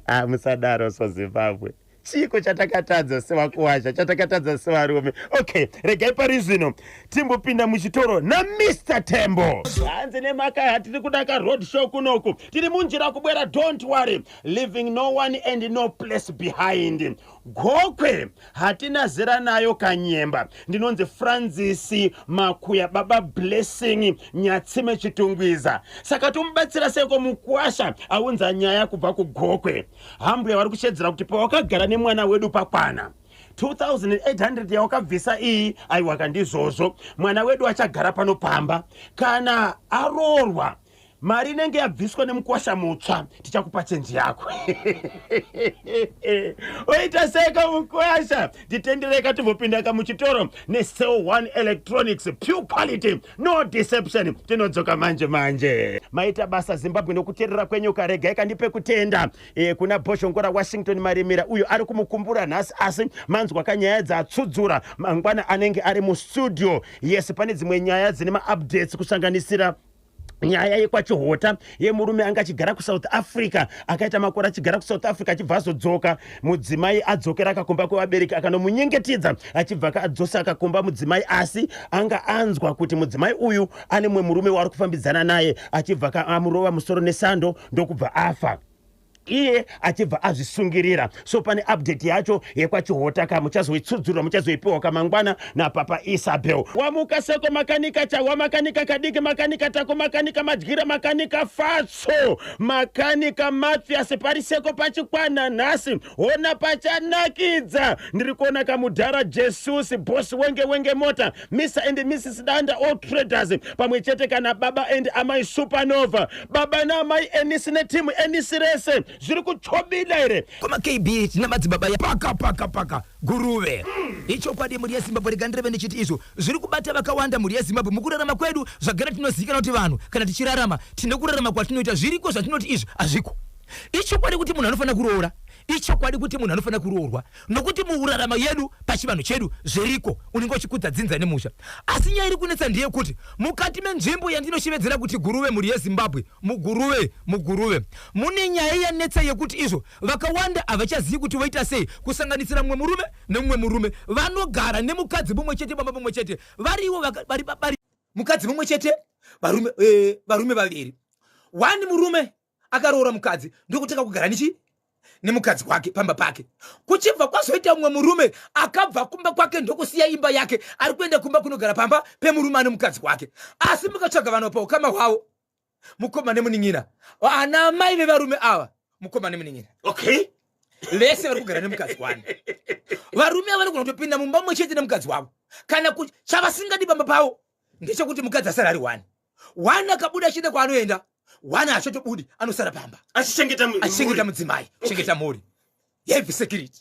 ah, musadaro so Zimbabwe Chiiko chatakatadza sevakuwasha, chatakatadza sevarume? Okay, regai pari zvino timbopinda muchitoro naMr Tembo. Hanzi nemaka hatiri kuda ka road show kunoku, tiri munjira kubwera, don't worry, leaving no one and no place behind. Gokwe hatina zera nayo kanyemba. Ndinonzi Francis Makuya, baba Blessing Nyatsime Chitungwiza. Saka tomubatsira seiko mukuwasha aunza nyaya kubva kuGokwe? Hambuya vari kushedzera kuti pawakagara nemwana wedu pakwana 2800 yawakabvisa iyi aiwaka ndizvozvo mwana wedu achagara pano pamba kana aroorwa mari inenge yabviswa nemukwasha mutsva tichakupa chenji yako oita seka mukwasha titendereka timbopindaka muchitoro nesel one electronics pure quality no deception tinodzoka manje manje maita basa zimbabwe nokuterera kwenyu karegai kandipe kutenda e, kuna bhoshongora washington marimira uyo ari kumukumbura nhasi asi manzwa kanyaya dzatsudzura mangwana anenge ari mustudio yes pane dzimwe nyaya dzine maupdates kusanganisira nyaya yekwachihota yemurume anga achigara kusouth africa akaita makore achigara kusouth africa achibva azodzoka mudzimai adzokera akakomba kwevabereki akanomunyengetedza achibva adzosa akakomba mudzimai asi anga anzwa kuti mudzimai uyu ane mumwe murume waari kufambidzana naye achibva amurova musoro nesando ndokubva afa. Iye achibva azvisungirira. So pane update yacho yekwaChihota ka, muchazoitsudzurwa, muchazoipiwa kamangwana napapa Isabel. Wamuka seko makanika chawa, makanika kadiki, makanika tako, makanika madyira, makanika fatso, makanika Mathias pariseko pachikwana nhasi. Hona pachanakidza. Ndiri kuona kamudhara Jesus boss wenge wenge mota, Mr and Mrs Danda, all traders, pamwe chete kana baba and amai Supernova, baba naamai Enisi netimu Enisi rese. Zviri kuchobida here? Koma KB, tina madzibaba ya paka paka paka Guruve. Ichokwadi, mhuri yeZimbabwe, rega ndireve ndichiti izvo zviri kubata vakawanda, mhuri yeZimbabwe. Mukurarama kwedu zvagara tinozivikanwa kuti vanhu kana tichirarama tine kurarama kwatinoita. Zviriko zvatinoti izvi hazviko. Ichokwadi kuti munhu anofanira kuroora, ichokwadi kuti munhu anofanira kuroorwa, nokuti muurarama yedu pachivanhu chedu zviriko, unenge uchikudza dzinza nemusha. Asi nyaya iri kunetsa ndeyekuti mukati menzvimbo yandinoshevedzera kuti Guruve, mhuri yeZimbabwe, muGuruve, muGuruve mune nyaya yanetsa yekuti izvo vakawanda havachazivi kuti voita sei, kusanganisira mumwe murume nemumwe murume vanogara nemukadzi mumwe chete baba mumwe chete variwo vari vari mukadzi mumwe chete, varume vaviri. One murume akaroora mukadzi, ndokutanga kugara nechi nemukadzi wake pamba pake. Kuchibva kwazoita mumwe murume akabva kumba kwake, ndokusiya imba yake, ari kuenda kumba kunogara pamba pemurume ane mukadzi wake. Asi mukatsvaga vanhu paukama hwavo, mukoma nemunin'ina, ana mai vevarume ava, mukoma nemunin'ina vese vari kugara nemukadzi wani. Varume ava vanogona kutopinda mumba mumwe chete nemukadzi wavo. Kana chavasingadi pamba pavo ndechekuti mukadzi asara ari one. One akabuda achienda kwaanoenda, one haachatobudi, anosara pamba achichengeta achichengeta mudzimai, kuchengeta mhuri, heavy security.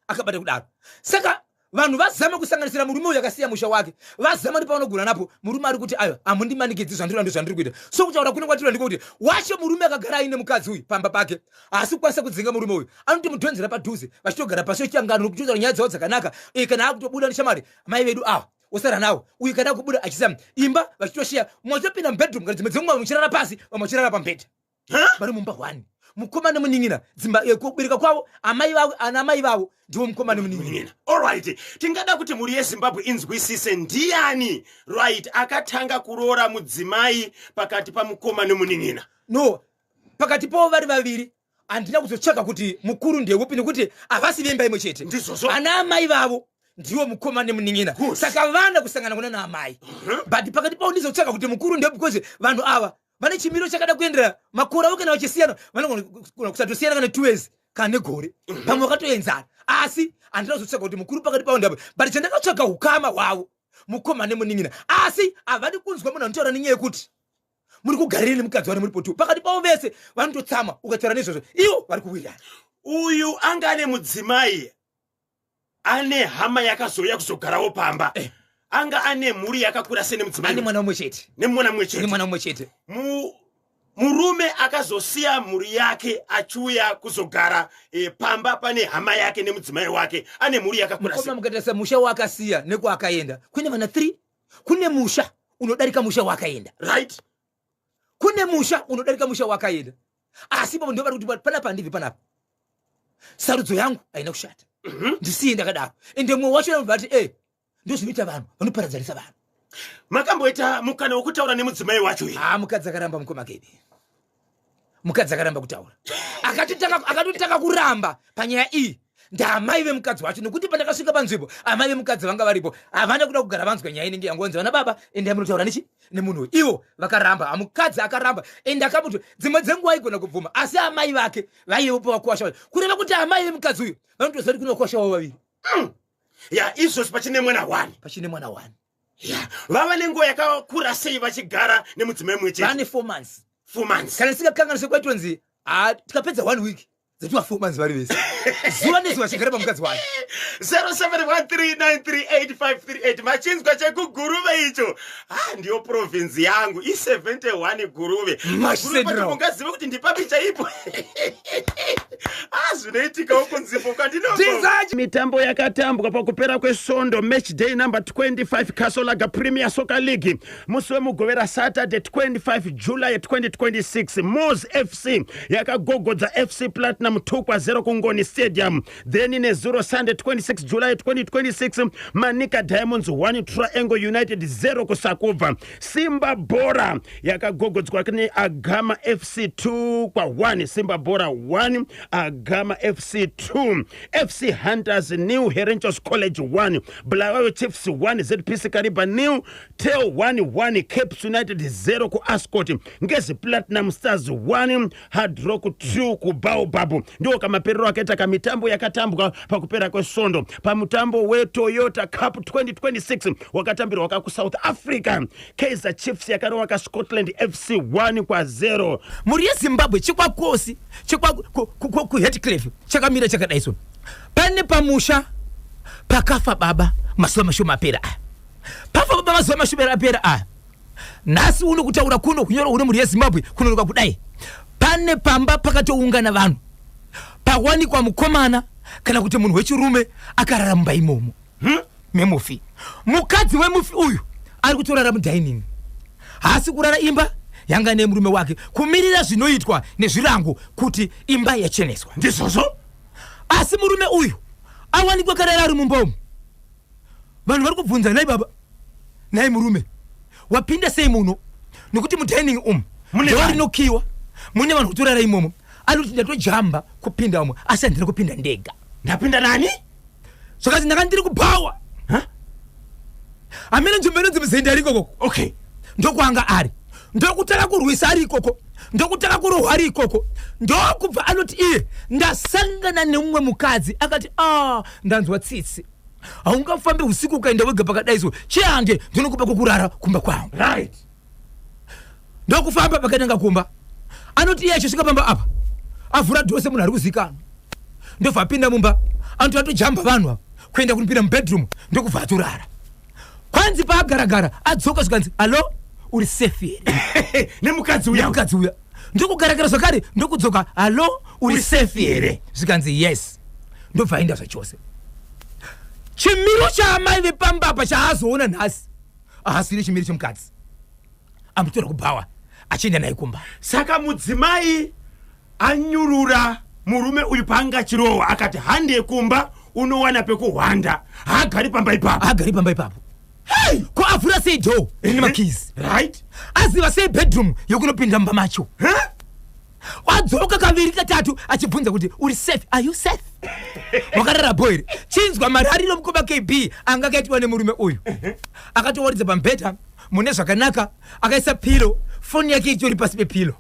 Akabata kudaro. Saka vanhu vazama kusanganisira murume uyu akasiya musha wake, vazama nepavanogona napo. Murume ari kuti, "Ayo, hamundimanikidzi, zvandiri ndo zvandiri kuita." So kutaura kune kwatiri ndiko kuti wacho murume akagara aine mukadzi uyu pamba pake haasi kukwanisa kudzinga murume uyu. Anotomudhonzera padhuze, vachitogara pasi vechitangano nokutotaura nyaya dzavo dzakanaka. Kana akutobuda neshamwari, mai vedu ava osara nawo uyu. Kana kubuda achisa imba, vachitoshiya mumwe achitopinda mubedroom, kana dzimwe dzenguva vamwe vachirara pasi, vamwe vachirara pamubhedha, vari mumba one, mukoma nemunin'ina. Dzimba kubereka kwavo, amai vavo, ana mai vavo ndivo mukoma nemunin'ina. Alright, tingada kuti mhuri yeZimbabwe inzwisise, ndiani, right, akatanga kuroora mudzimai pakati pamukoma nemunin'ina? No, pakati pavo vari vaviri handina kuzotsvaka kuti mukuru ndeupi, nekuti havasi vemba imwe chete. Ndizvozvo. Ana amai vavo ndiwo mukoma nemunin'ina. Saka vana kusangana kuna naamai, but pakati pavo ndizotsvaka kuti mukuru ndeupi, because vanhu ava vane chimiro chakada kuenderana. Makore avo kana vachisiyana, vanogona kusatosiyana kana 2 years kana negore, pamwe vakatoenzana. Asi handina kuzotsvaka kuti mukuru pakati pavo ndeupi, but chandakatsvaga ukama hwavo, mukoma nemunin'ina. Asi havadi kunzwa munhu anotaura nenyaya yekuti muri kugariri nemukadzi wani muri potu. Pakati pavo vese vanototsamwa ukataura neizvozvo, ivo vari kuwirirana. Uyu anga ane mudzimai, ane hama yakazouya kuzogarawo pamba? Anga ane mhuri yakakura sei nemudzimai? Ane mwana mumwe chete. Nemwana mumwe chete? Nemwana mumwe chete. Murume akazosiya mhuri yake achiuya kuzogara pamba pane hama yake nemudzimai wake, ane mhuri yakakura sei? Mukoma, mukatarisa musha waakasiya nekwaakaenda kune vana 3. Kune musha unodarika musha waakaenda. Kune musha unodarika musha waakaenda. Asi ipapo ndo vari kuti, "Panapa handibvi panapa, sarudzo yangu haina kushata, ndisiye ndakadaro." Ende mumwe wacho anobva ati, "E, ndo zvinoita vanhu vanoparadzanisa vanhu." Makamboita mukana wekutaura nemudzimai wacho here? Ha, mukadzi akaramba, mukoma Kebi. Mukadzi akaramba kutaura. Akatotanga kuramba panyaya iyi ndaamai vemukadzi wacho, nekuti pandakasvika panzvimbo amai vemukadzi vanga varipo. Havana kuda kugara vanzwa nyaya inenge yangonzi, "Vana baba, endai munotaura nechi nemunhu uyu." Ivo vakaramba, mukadzi akaramba. Ende akamuti dzimwe dzenguva aigona kubvuma, asi amai vake vaivepo pavakuwasha vacho, kureva kuti amai vemukadzi uyu vanotoziva kuti kune vakuwasha vavo vaviri. Ya, izvozvi pachine mwana one? Pachine mwana one. Ya, vava nenguva yakakura sei vachigara nemudzimai mumwe chete? Vane 4 months. 4 months. Kana ndisingakanganise, kwaitonzi ha, tikapedza one week dzatiwa 4 months vari vese, zuva nezuva vachigara pamukadzi wayo. 0713938538. Machinzwa chekuGuruve icho? Ah, ndiyo province yangu, i71 Guruve. Mash Guruve pacho Central. Mungazive kuti ndipapi chaipo? Ah, zvinoitikawo kunzvimbo kwandinobva. Tizachi. Mitambo yakatambwa pakupera kwesvondo, match day number 25, Castle Lager Premier Soccer League. Musi weMugovera, Saturday 25 July 2026, Mos FC yakagogodza FC Platinum. Platinum 2 kwa 0 kuNgoni Stadium. Then nezuro Sunday 26 July 2026, Manica Diamonds 1, Triangle United 0 kuSakubva. Simba Bhora yakagogodzwa neAgama FC 2 kwa 1. Simba Bhora 1, Agama FC 2. FC Hunters nil, Herentals College 1. Bulawayo Chiefs 1, ZPC Kariba nil. Tel 1 1, Caps United 0 kuAscot. Ngezi Platinum Stars 1, Hard Rock 2 kuBaobab. Ndiwo kamaperero akaita kamitambo yakatambwa pakupera kwesvondo. Pamutambo weToyota Cup 2026 wakatambirwa kakuSouth Africa, Kaizer Chiefs yakarova kaScotland FC 1 kwa 0. Mhuri yeZimbabwe, chekwaKosi chekwakuHatcliffe chakamira chakadai so. Pane pamusha pakafa baba mazuva mashoma apera aya. Pafa baba mazuva mashoma apera aya. Nhasi uno kutaura kuno, kunyora kuno, mhuri yeZimbabwe, kunonoka kudai, pane pamba pakatoungana vanhu, pawanikwa mukomana kana kuti munhu wechirume akarara mumba imomo memufi. Mukadzi wemufi uyu ari kutorara mudining, haasi kurara imba yanga nemurume wake, kumirira zvinoitwa nezvirango kuti imba yacheneswa. Ndizvozvo. Asi murume uyu awanikwa karara ari mumba umu. Vanhu vari kubvunza, "Nai baba, nai murume, wapinda sei muno? Nekuti mudining umu Mune door vanhu. rinokiwa, mune vanhu kutorara imomo." Anoti, "Ndatojamba kupinda umo, asi handina kupinda ndega." Ndapinda nani? Zvakati ndanga ndiri kubhawa. Hamene nzvimbo inonzi Muzenda ari ikoko. Ndokwanga ari, ndokutanga kurwisa ari ikoko, ndokutanga kurohwa ari ikoko. Ndokubva anoti iye, "Ndasangana nemumwe mukadzi akati, 'A, ndanzwa tsitsi, haungafambi usiku ukaenda wega pakadai, so chihange ndinokupa kwokurara kumba kwangu.'" Ndokufamba pakananga kumba. Anoti iye achisvika pamba apa, avhura door semunhu ari kuzikanwa, ndobva apinda mumba. Anoti atojamba vanhu ava kuenda kunopinda mubedroom, ndokubva atorara. Kwanzi paagaragara adzoka, zvikanzi, "Alo, uri safe here?" Nemukadzi uya. Nemukadzi uya. Ndokugaragara zvakare, ndokudzoka, "Alo, uri safe here?" Zvikanzi, "Yes." Ndobva aenda zvachose. Chimiro chaamai vepambapa chaazoona nhasi ahasiri chimiro chemukadzi amutora kubhawa achienda naye kumba. Saka mudzimai anyurura murume uyu paanga achirohwa, akati, "Hande kumba, unowana pekuhwanda." Haagari pamba ipapo. Haagari pamba ipapo. Ko avhura sei door rine makeys? Aziva sei bedroom yokunopinda mumba macho? Huh? Wadzoka kaviri katatu achibvunza kuti, "Uri safe? Are you safe? Wakarara bho here?" Chinzwa marariro, mukoma KB, anga akaitwa nemurume uyu. Akatowaridza pamubhedha mune zvakanaka, akaisa pillow, foni yake itori pasi pepillow.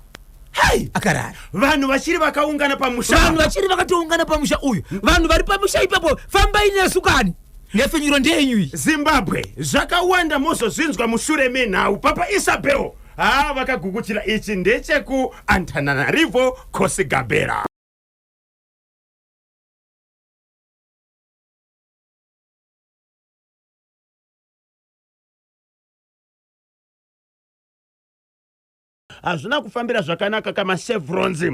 Hei! Akarara. Vanhu vachiri vakaungana pamusha. Vanhu vachiri vakatoungana pamusha uyu. Vanhu vari pamusha ipapo, fambai nesu kani, nhefenyuro ndeyenyu iyi. Zimbabwe, zvakawanda mozozvinzwa mushure menhau. Papa Isabel ha vakagukuchira. Ichi ndechekuAntananarivo Kosigabera. Hazvina kufambira zvakanaka kamaChevrons.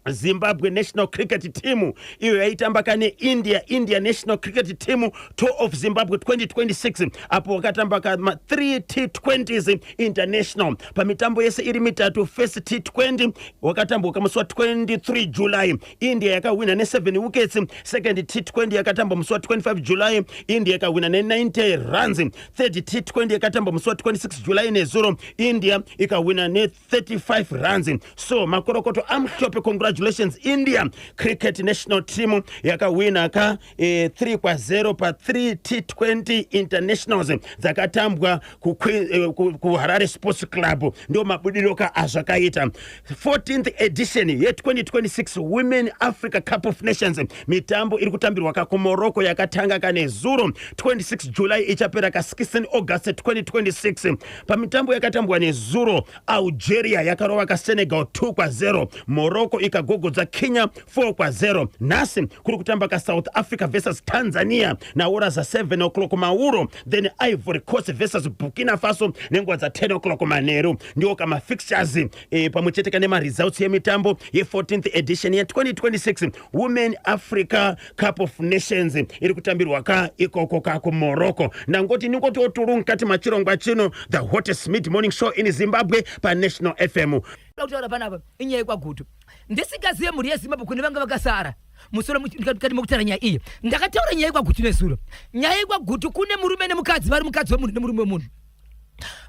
Zimbabwe National Cricket Team iyo yaitamba kane India, India National Cricket Team Tour of Zimbabwe 2026, apo wakatamba kama 3 T20s international. Pamitambo yese iri mitatu, first T20 wakatambwa kamusi wa23 July, India yakawina ne7 wickets. Second T20 yakatambwa musi wa25 July, India ikawina ne90 runs. Third T20 yakatambwa musi wa26 July, nezuro, India ikawina ne35 runs. So makorokoto amhlophe, congratulations India Cricket National Team, yakawina ka 3 kwa 0 pa3 T20 internationals dzakatambwa kuHarare Sports Club. Ndio mabudiro ka azvakaita. 14th edition ye2026 Women Africa Cup of Nations, mitambo iri kutambirwa ka kuMorocco, yakatanga kanezuro 26 July, ichapera ka16 August 2026. Pamitambo yakatambwa nezuro, Algeria yakarova kaSenegal 2 kwa 0, Morocco ikagogodza Kenya 4 kwa 0. Nhasi kuri kutamba kaSouth Africa versus Tanzania naora za7 o'clock mauro, then Ivory Coast versus Burkina Faso nenguva dza10 o'clock manheru. Ndiwo kamafixtures pamwe chete kane maresults yemitambo ye14th edition ye2026 Women Africa Cup of Nations iri kutambirwa ka ikoko ka kuMorocco. Ndangoti ningoti oturu mukati machirongwa chino, the hottest mid morning show in Zimbabwe, paNational FM. Yandikuda kutaura panapa inyaya yekwaGutu. Ndisingazive mhuri yeZimbabwe kune vanga vakasara musoro mukati mekutaura nyaya iyi. Ndakataura nyaya yekwaGutu nezuro. Nyaya yekwaGutu kune murume nemukadzi vari mukadzi wemunhu nemurume wemunhu.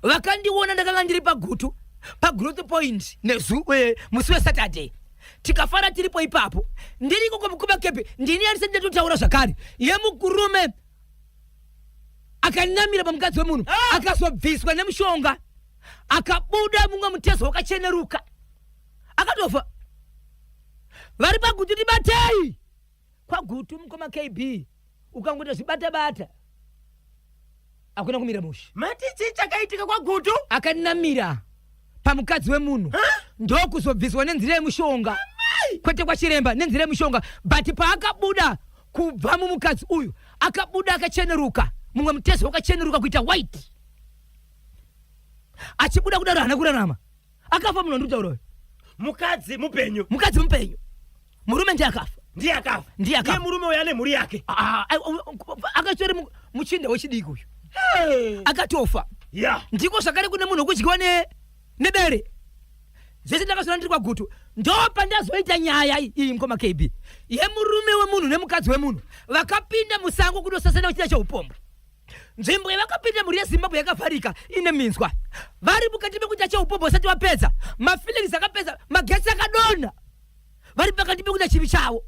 Vakandiona ndakanga ndiri paGutu pagrowth point nezu eh, musi weSaturday tikafara tiripo ipapo ndiri ikoko mukoma kepe ndini andisati ndatotaura zvakare yemukurume akanamira pamukadzi wemunhu ah! akazobviswa nemushonga akabuda mumwe mutezo wakacheneruka akatofa vari pagutu tibatei kwagutu mukoma kb ukangoita zvibata bata hakuna kumira mushe mati chii chakaitika kwagutu akanamira pamukadzi wemunhu ndokuzobviswa nenzira yemushonga kwete kwachiremba nenzira yemushonga but paakabuda kubva mumukadzi uyu akabuda akacheneruka mumwe mutezo wakacheneruka kuita white achibuda kudaro haana kurarama akafa munhu wandikutaura uyu mukadzi mupenyu mukadzi mupenyu murume ndiye akafa ndiye akafa Ndiye akafa. Ndiye murume uyu ane mhuri yake Ah, ah, akatori muchinda wechidiki uyu akatofa ya ndiko zvakare kune munhu wekudyiwa nebere zvese ndakazviona ndiri kwagutu ndopandazoita nyaya iyi mukoma kb yemurume wemunhu nemukadzi wemunhu vakapinda musango kundosasana vachiita cheupombwe nzvimbo yavakapinda mhuri yezimbabwe yakavharika ine minzwa vari mukati mekuita cheupombwe vasati vapedza mafeelings akapedza magetsi akadonha vari pakati pekuita chivi chavo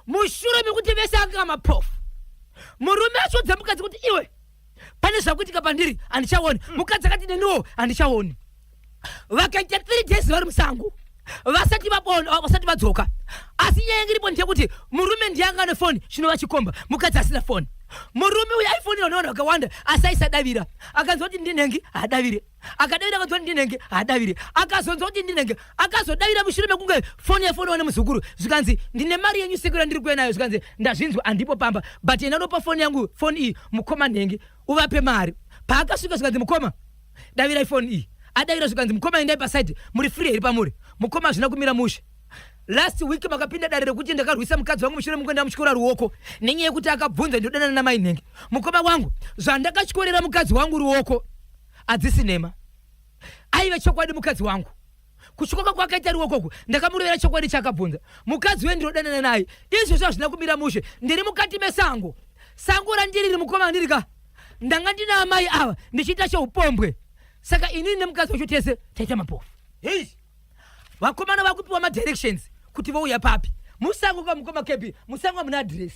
mushure mekuti vese anga mapofu murume achiudza mukadzi kuti iwe pane zvakuitika pandiri handichaoni hmm. mukadzi akati neniwo handichaoni vakaita three days vari musango vasati vabona vasati vadzoka asi nyaya yange iripo ndeyekuti murume ndiye anga ane foni chinova chikomba mukadzi asina foni murume uyu aifonera nevanhu vakawanda asi aisadavira akanzwa kuti ndinhengi haadavire akadavira akanzwa kuti ndinenge haadavire akazonzwa kuti ndinenge akazodavira mushure mekunge foni yafonewa nemuzukuru zvikanzi ndine mari yenyu sekuru yandiri kuuya nayo zvikanzi ndazvinzwa handipo pamba but enda unopa foni yangu foni iyi mukoma nhengi uvape mari paakasvika zvikanzi mukoma davirai foni iyi adavira zvikanzi mukoma endai pasaidi muri free here pamuri mukoma hazvina kumira mushe last week makapinda dare rekuti ndakarwisa mukadzi wangu mushure mekuenda mutyora ruoko nenyaya yekuti akabvunza ndinodanana namai nhengi mukoma wangu zvandakatyorera mukadzi wangu ruoko hadzisi nhema aive chokwadi mukadzi wangu kutyoka kwakaita ruoko uku ndakamurovera chokwadi chaakabvunza mukadzi uye ndinodanana naye izvozvo hazvina kumira mushe ndiri mukati mesango sango randiriri mukoma andiri ka ndanga ndina amai ava ndichiita cheupombwe saka inini nemukadzi wacho tese taita mapofu Hey! vakomana vakupiwa madirections kuti vouya papi musango kamukoma kepi musango hamuna adress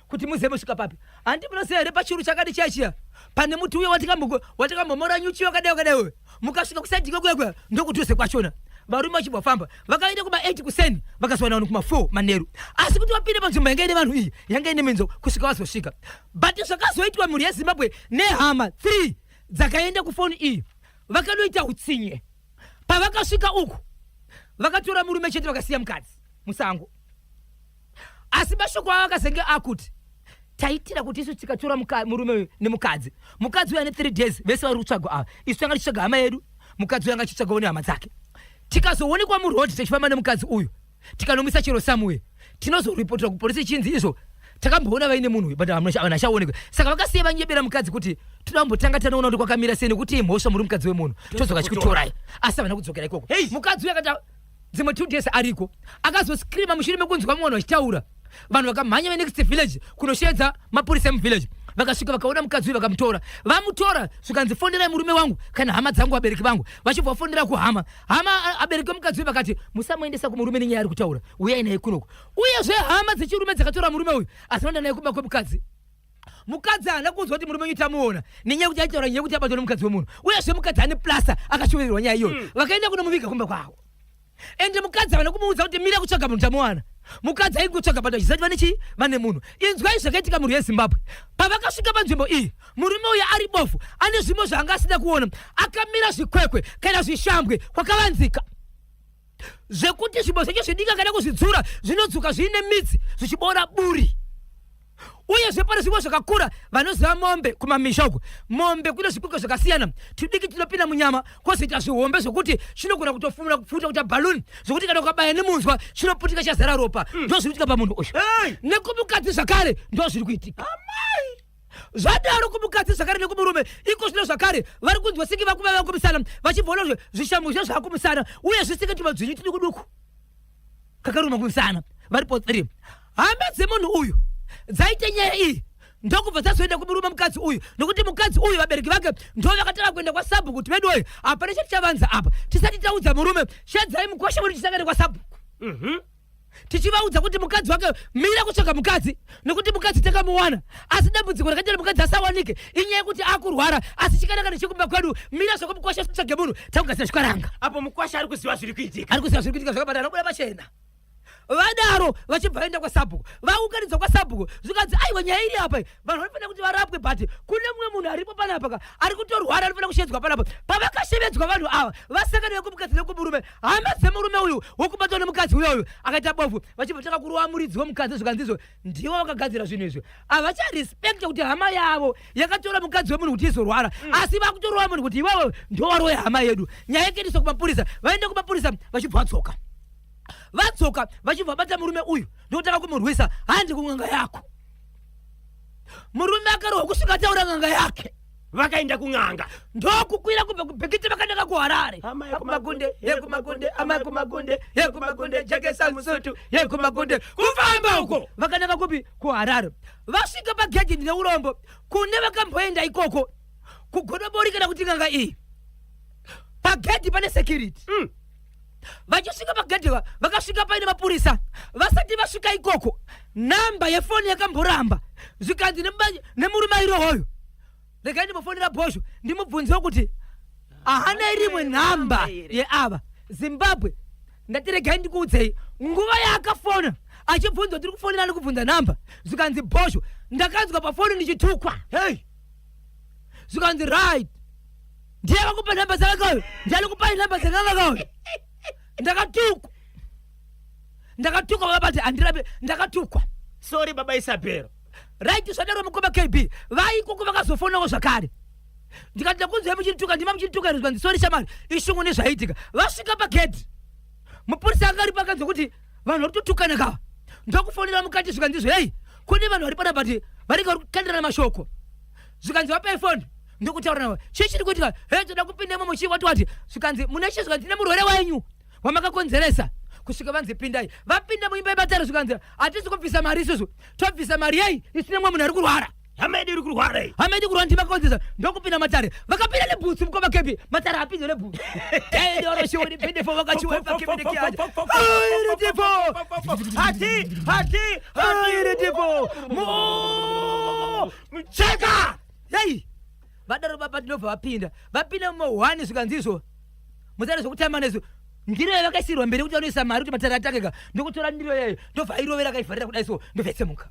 kuti muzive mosvika papi handi munoziva here pachuru chakadi chiya chiya pane muti uye watikambomora nyuchi wakadai wakadai uyo mukasvika kusaidi kwekuya kuya ndokudhuze kwachona varume vachibva famba vakaenda kuma 8 kuseni vakazowana vanhu kuma 4 manheru asi kuti vapinde panzvimbo yanga ine vanhu iyi yanga ine minzo kusvika vazosvika but zvakazoitwa mhuri yezimbabwe nehama 3 dzakaenda kufoni iyi vakanoita utsinye pavakasvika uku vakatora murume chete vakasiya mukadzi musango asi mashoko avo akazenge akuti taitira kuti isu tikatora murume uyu nemukadzi mukadzi uyu ane 3 days vese vari kutsvagwa ava isu tanga tichitsvaga hama yedu mukadzi uyu anga achitsvagawo nehama dzake tikazoonekwa muroad tichifamba nemukadzi uyu tikanomisa chero samuye tinozoripotera kupolisi chinzi izvo takamboona vaine munhu uyu but vanhu achaonekwa saka vakasiya vanyebera mukadzi kuti toda kumbotanga tanoona kuti kwakamira sei nekuti imhosva muri mukadzi wemunhu todzoka chikutorai asi havana kudzokera ikoko mukadzi uyu akati dzimwe two days ariko akazoscreama mushure mekunzwa mumwe vanhu vachitaura vanhu vakamhanya venext village kunosheedza mapurisa emuvillage vakasvika vakaona mukadzi uyu vakamutora vamutora zvikanzi fonerai murume wangu kana hama dzangu vabereki vangu vachibva vafonera kuhama hama abereki vemukadzi uyu vakati musamuendesa kumurume nenyaya ari kutaura uyai naye kunoku uyezve hama dzechirume dzakatora murume uyu asi vanoenda naye kumba kwemukadzi mukadzi haana kunzwa kuti murume wenyu tamuona nenyaya yekuti aitaura nyaya yekuti abatwa nemukadzi wemunhu uyezve mukadzi ane plasa akashovererwa nyaya iyoyo mm. vakaenda kunomuviga kumba kwavo ende mukadzi havana kumuudza kuti mira kutsvaga munhu tamuwana mukadzi aingotsvaga but achiziva kuti vane chii vane munhu inzwai zvakaitika mhuri yezimbabwe pavakasvika panzvimbo iyi murume uyu ari bofu ane zvimwe zvaanga asina kuona akamira zvikwekwe kana zvishambwe kwakavanzika zvekuti zvimbo zvacho zvidiki akada kuzvidzura zvinodzuka zviine midzi zvichibora buri uyezve pane zvimwe zvakakura vanoziva mombe kumamisha uku mombe kune zvikwekwe zvakasiyana tudiki tinopinda munyama kwozoita zvihombe zvokuti chinogona kutofumura kupfuta kuita balloon zvokuti kana ukabaya nemunzwa chinoputika chazara ropa mm. ndozviri kuitika pamunhu uyu nekumukadzi zvakare ndozviri kuitika Zvadaro kumukadzi zvakare nekumurume iko zvino zvakare vari kunzwa senge vakuva vakumisana vachibva ona zvishambo zviya zvakumisana uye zvisenge tumadzvinyu tuduku duku kakaruma kumisana varipo 3. Hama dzemunhu uyu dzaita nyaya iyi ndokubva dzazoenda kumurume mukadzi uyu nokuti mukadzi uyu vabereki vake ndo vakatanga kuenda kwasabhuku kuti veduwoye hapana chati chavanza apa tisati taudza murume shedzai mukwasha wedu tisangane kwasabhuku. Tichivaudza kuti mukadzi wake mira kutsvaga mukadzi nekuti mukadzi takamuwana asi dambudziko rakaita mukadzi asawanike inyaya yekuti akurwara asi chikanaka nechekumba kwedu mira zvako mukwasha tsvage munhu takugadzira chikaranga. Apo mukwasha ari kuziva zviri kuitika, ari kuziva zviri kuitika zvakabata anobuda pachena. Vadaro vachibva vaenda kwasabhuku vaunganidzwa kwasabhuku zvikanzi aiwa nyaya iri apa vanhu vanofanira kuti varapwe but kune mumwe munhu aripo panapa ka ari kutorwara anofanira kushevedzwa panapa. Pavakashevedzwa vanhu ava vasangana vekumukadzi nekumurume hama dzemurume uyu wokubatwa nemukadzi uyoyu akaita bofu vachibva tanga kurova muridzi wemukadzi zvikanzi izvo ndivo vakagadzira zvinhu izvi havacharespecta kuti hama yavo yakatora mukadzi wemunhu kuti izorwara asi vakutorova munhu kuti iwewe ndowaroya hama yedu. Nyaya yakaendeswa kumapurisa vaenda kumapurisa vachibva vadzoka vadzoka vachibva vabata murume uyu ndokutanga kumurwisa handi kun'anga yako. Murume akarohwa kusvika ataura n'anga yake. Vakaenda kun'anga ndokukwira kubva kubhekiti vakananga kuHarare. Kumagunde yekumagunde amai kumagunde yekumagunde jekesa musutu yekumagunde kufamba uko vakananga kupi kuHarare. Vasvika pagedhi ndine urombo kune vakamboenda ikoko kugodobori kana kuti n'anga iyi pagedhi pane security. Vachisvika pagedhi vakasvika paine mapurisa. Vasati vasvika ikoko namba yefoni yakamboramba zvikanzi nemurume airohoyo regai ndimbofonera Bhozho ndimubvunzewo kuti ahana rimwe nhamba yeava Zimbabwe. Ndati regai ndikuudzei nguva yaakafona achibvunzwa tiri kufonera nekubvunza nhamba zvikanzi Bhozho ndakanzwa pafoni ndichitukwa. Hey! Zvikanzi right ndiye akakupa nhamba dzakakayo ndiye alikupai nhamba dzakakakayo. Ndakatukwa ndakatukwa vakabati handirape ndakatukwa. Sorry baba Isabel. Right zvadaro mukoma KB vaikoko vakazofonawo zvakare ndikati ndakunzwai muchituka ndima muchituka here zvikanzi sorry shamari ishungu nezvaiitika. Vasvika pagedhi mupurisa anga aripo akanzwa kuti vanhu vari kutotukana kava ndokufonera mukati zvikanzi izvo hei kune vanhu vari pana but vanenge vari kukandirana mashoko zvikanzi vapai foni ndokutaura navo chii chiri kuitika hei toda kupinda imomo chii wati wati zvikanzi mune chii zvikanzi tine murwere wenyu wamakakonzeresa kusvika vanzi pindai. Vapinda muimba yematare zvikanzi hatisi kubvisa mari isusu tobvisa mari yei isine mumwe munhu ari kurwara. Hama yedu iri kurwara iyi. Hama yedu kurwara ndimakakonzeresa ndokupinda matare vakapinda nebhutsu mukoma kepi matare hapinzwe nebhutsu. Tendoro shiuri pindefo vakachiwepa kibirikiaja. Airitifo. Hati hati Airitifo. Mu cheka. Hey! Vadaro baba tinobva vapinda. Vapinda mumohwani zvikanzi izvo mutare zvekutamba nezvo ndiro yavakaisirwa mberi kuti vanoisa mari kuti matare atangeka ndokutora ndiro yayo ndobva airovera akaivharira kudai so ndobva yatsemuka.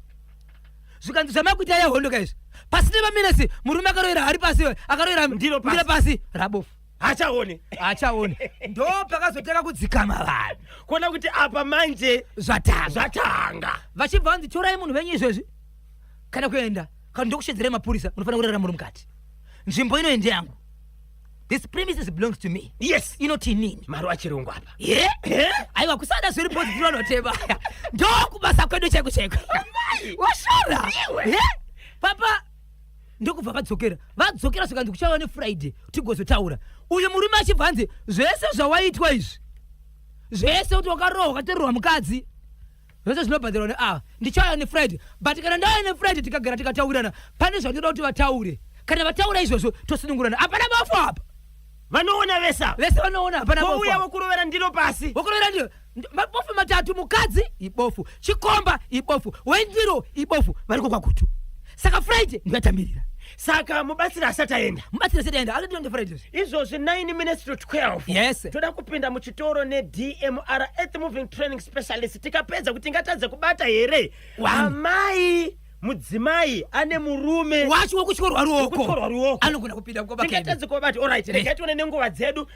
Zvikanzi zvamakuita yehondo ka izvi pasine maminesi murume akarovera hari pasi akarovera Ndiro pasi. ndiro pasi rabofu hachaoni hachaoni ndo pakazotanga kudzikama vanhu kuona kuti apa manje zvatanga zvatanga. Vachibva vanzi torai munhu venyu izvezvi kana kuenda kana ndokushedzerai mapurisa munofanira kurara muri mukati. Nzvimbo ino ndeyangu. This premises belongs to me. Yes. Inoti inini. Mari achirungu apa. Ye? Aiwa kusada zviri bhodzi tinonotema. Ndokubasa kwedu chaiko chaiko. Washora. Ye? Papa ndokubva vadzokera. Vadzokera zvikanzi kuchava neFriday tigozotaura. Uyu murume achibva anzi zvese zvawaitwa izvi. Zvese kuti wakarohwa wakatorerwa mukadzi. Zvese zvinobhadharwa neava. Ndichauya neFriday. But kana ndauya neFriday tikagara tikataurirana pane zvandinoda kuti vataure. Kana vataura izvozvo tosunungurana. Hapana bofu apa. Vanoona vese ava. Vese vanoona hapana bofu. Vouya vokurovera ndiro pasi. Vokurovera ndiro. Mabofu matatu mukadzi ibofu, chikomba ibofu, wendiro ibofu variko kwaGutu. Saka Friday ndiyatamirira. Saka mubatsiri asati aenda. Mubatsiri asati aenda. Akati ndi Friday. Izvozvi 9 minutes to 12. Yes. Toda kupinda muchitoro neDMR Earth Moving Training Specialist tikapedza kuti tingatadze kubata here. Amai mudzimai ane murume wacho wekutyorwa ruoko. Wekutyorwa ruoko. Anogona kupinda mukoma Kevin. Tingatadze kubata. All right, regai tione nenguva dzedu.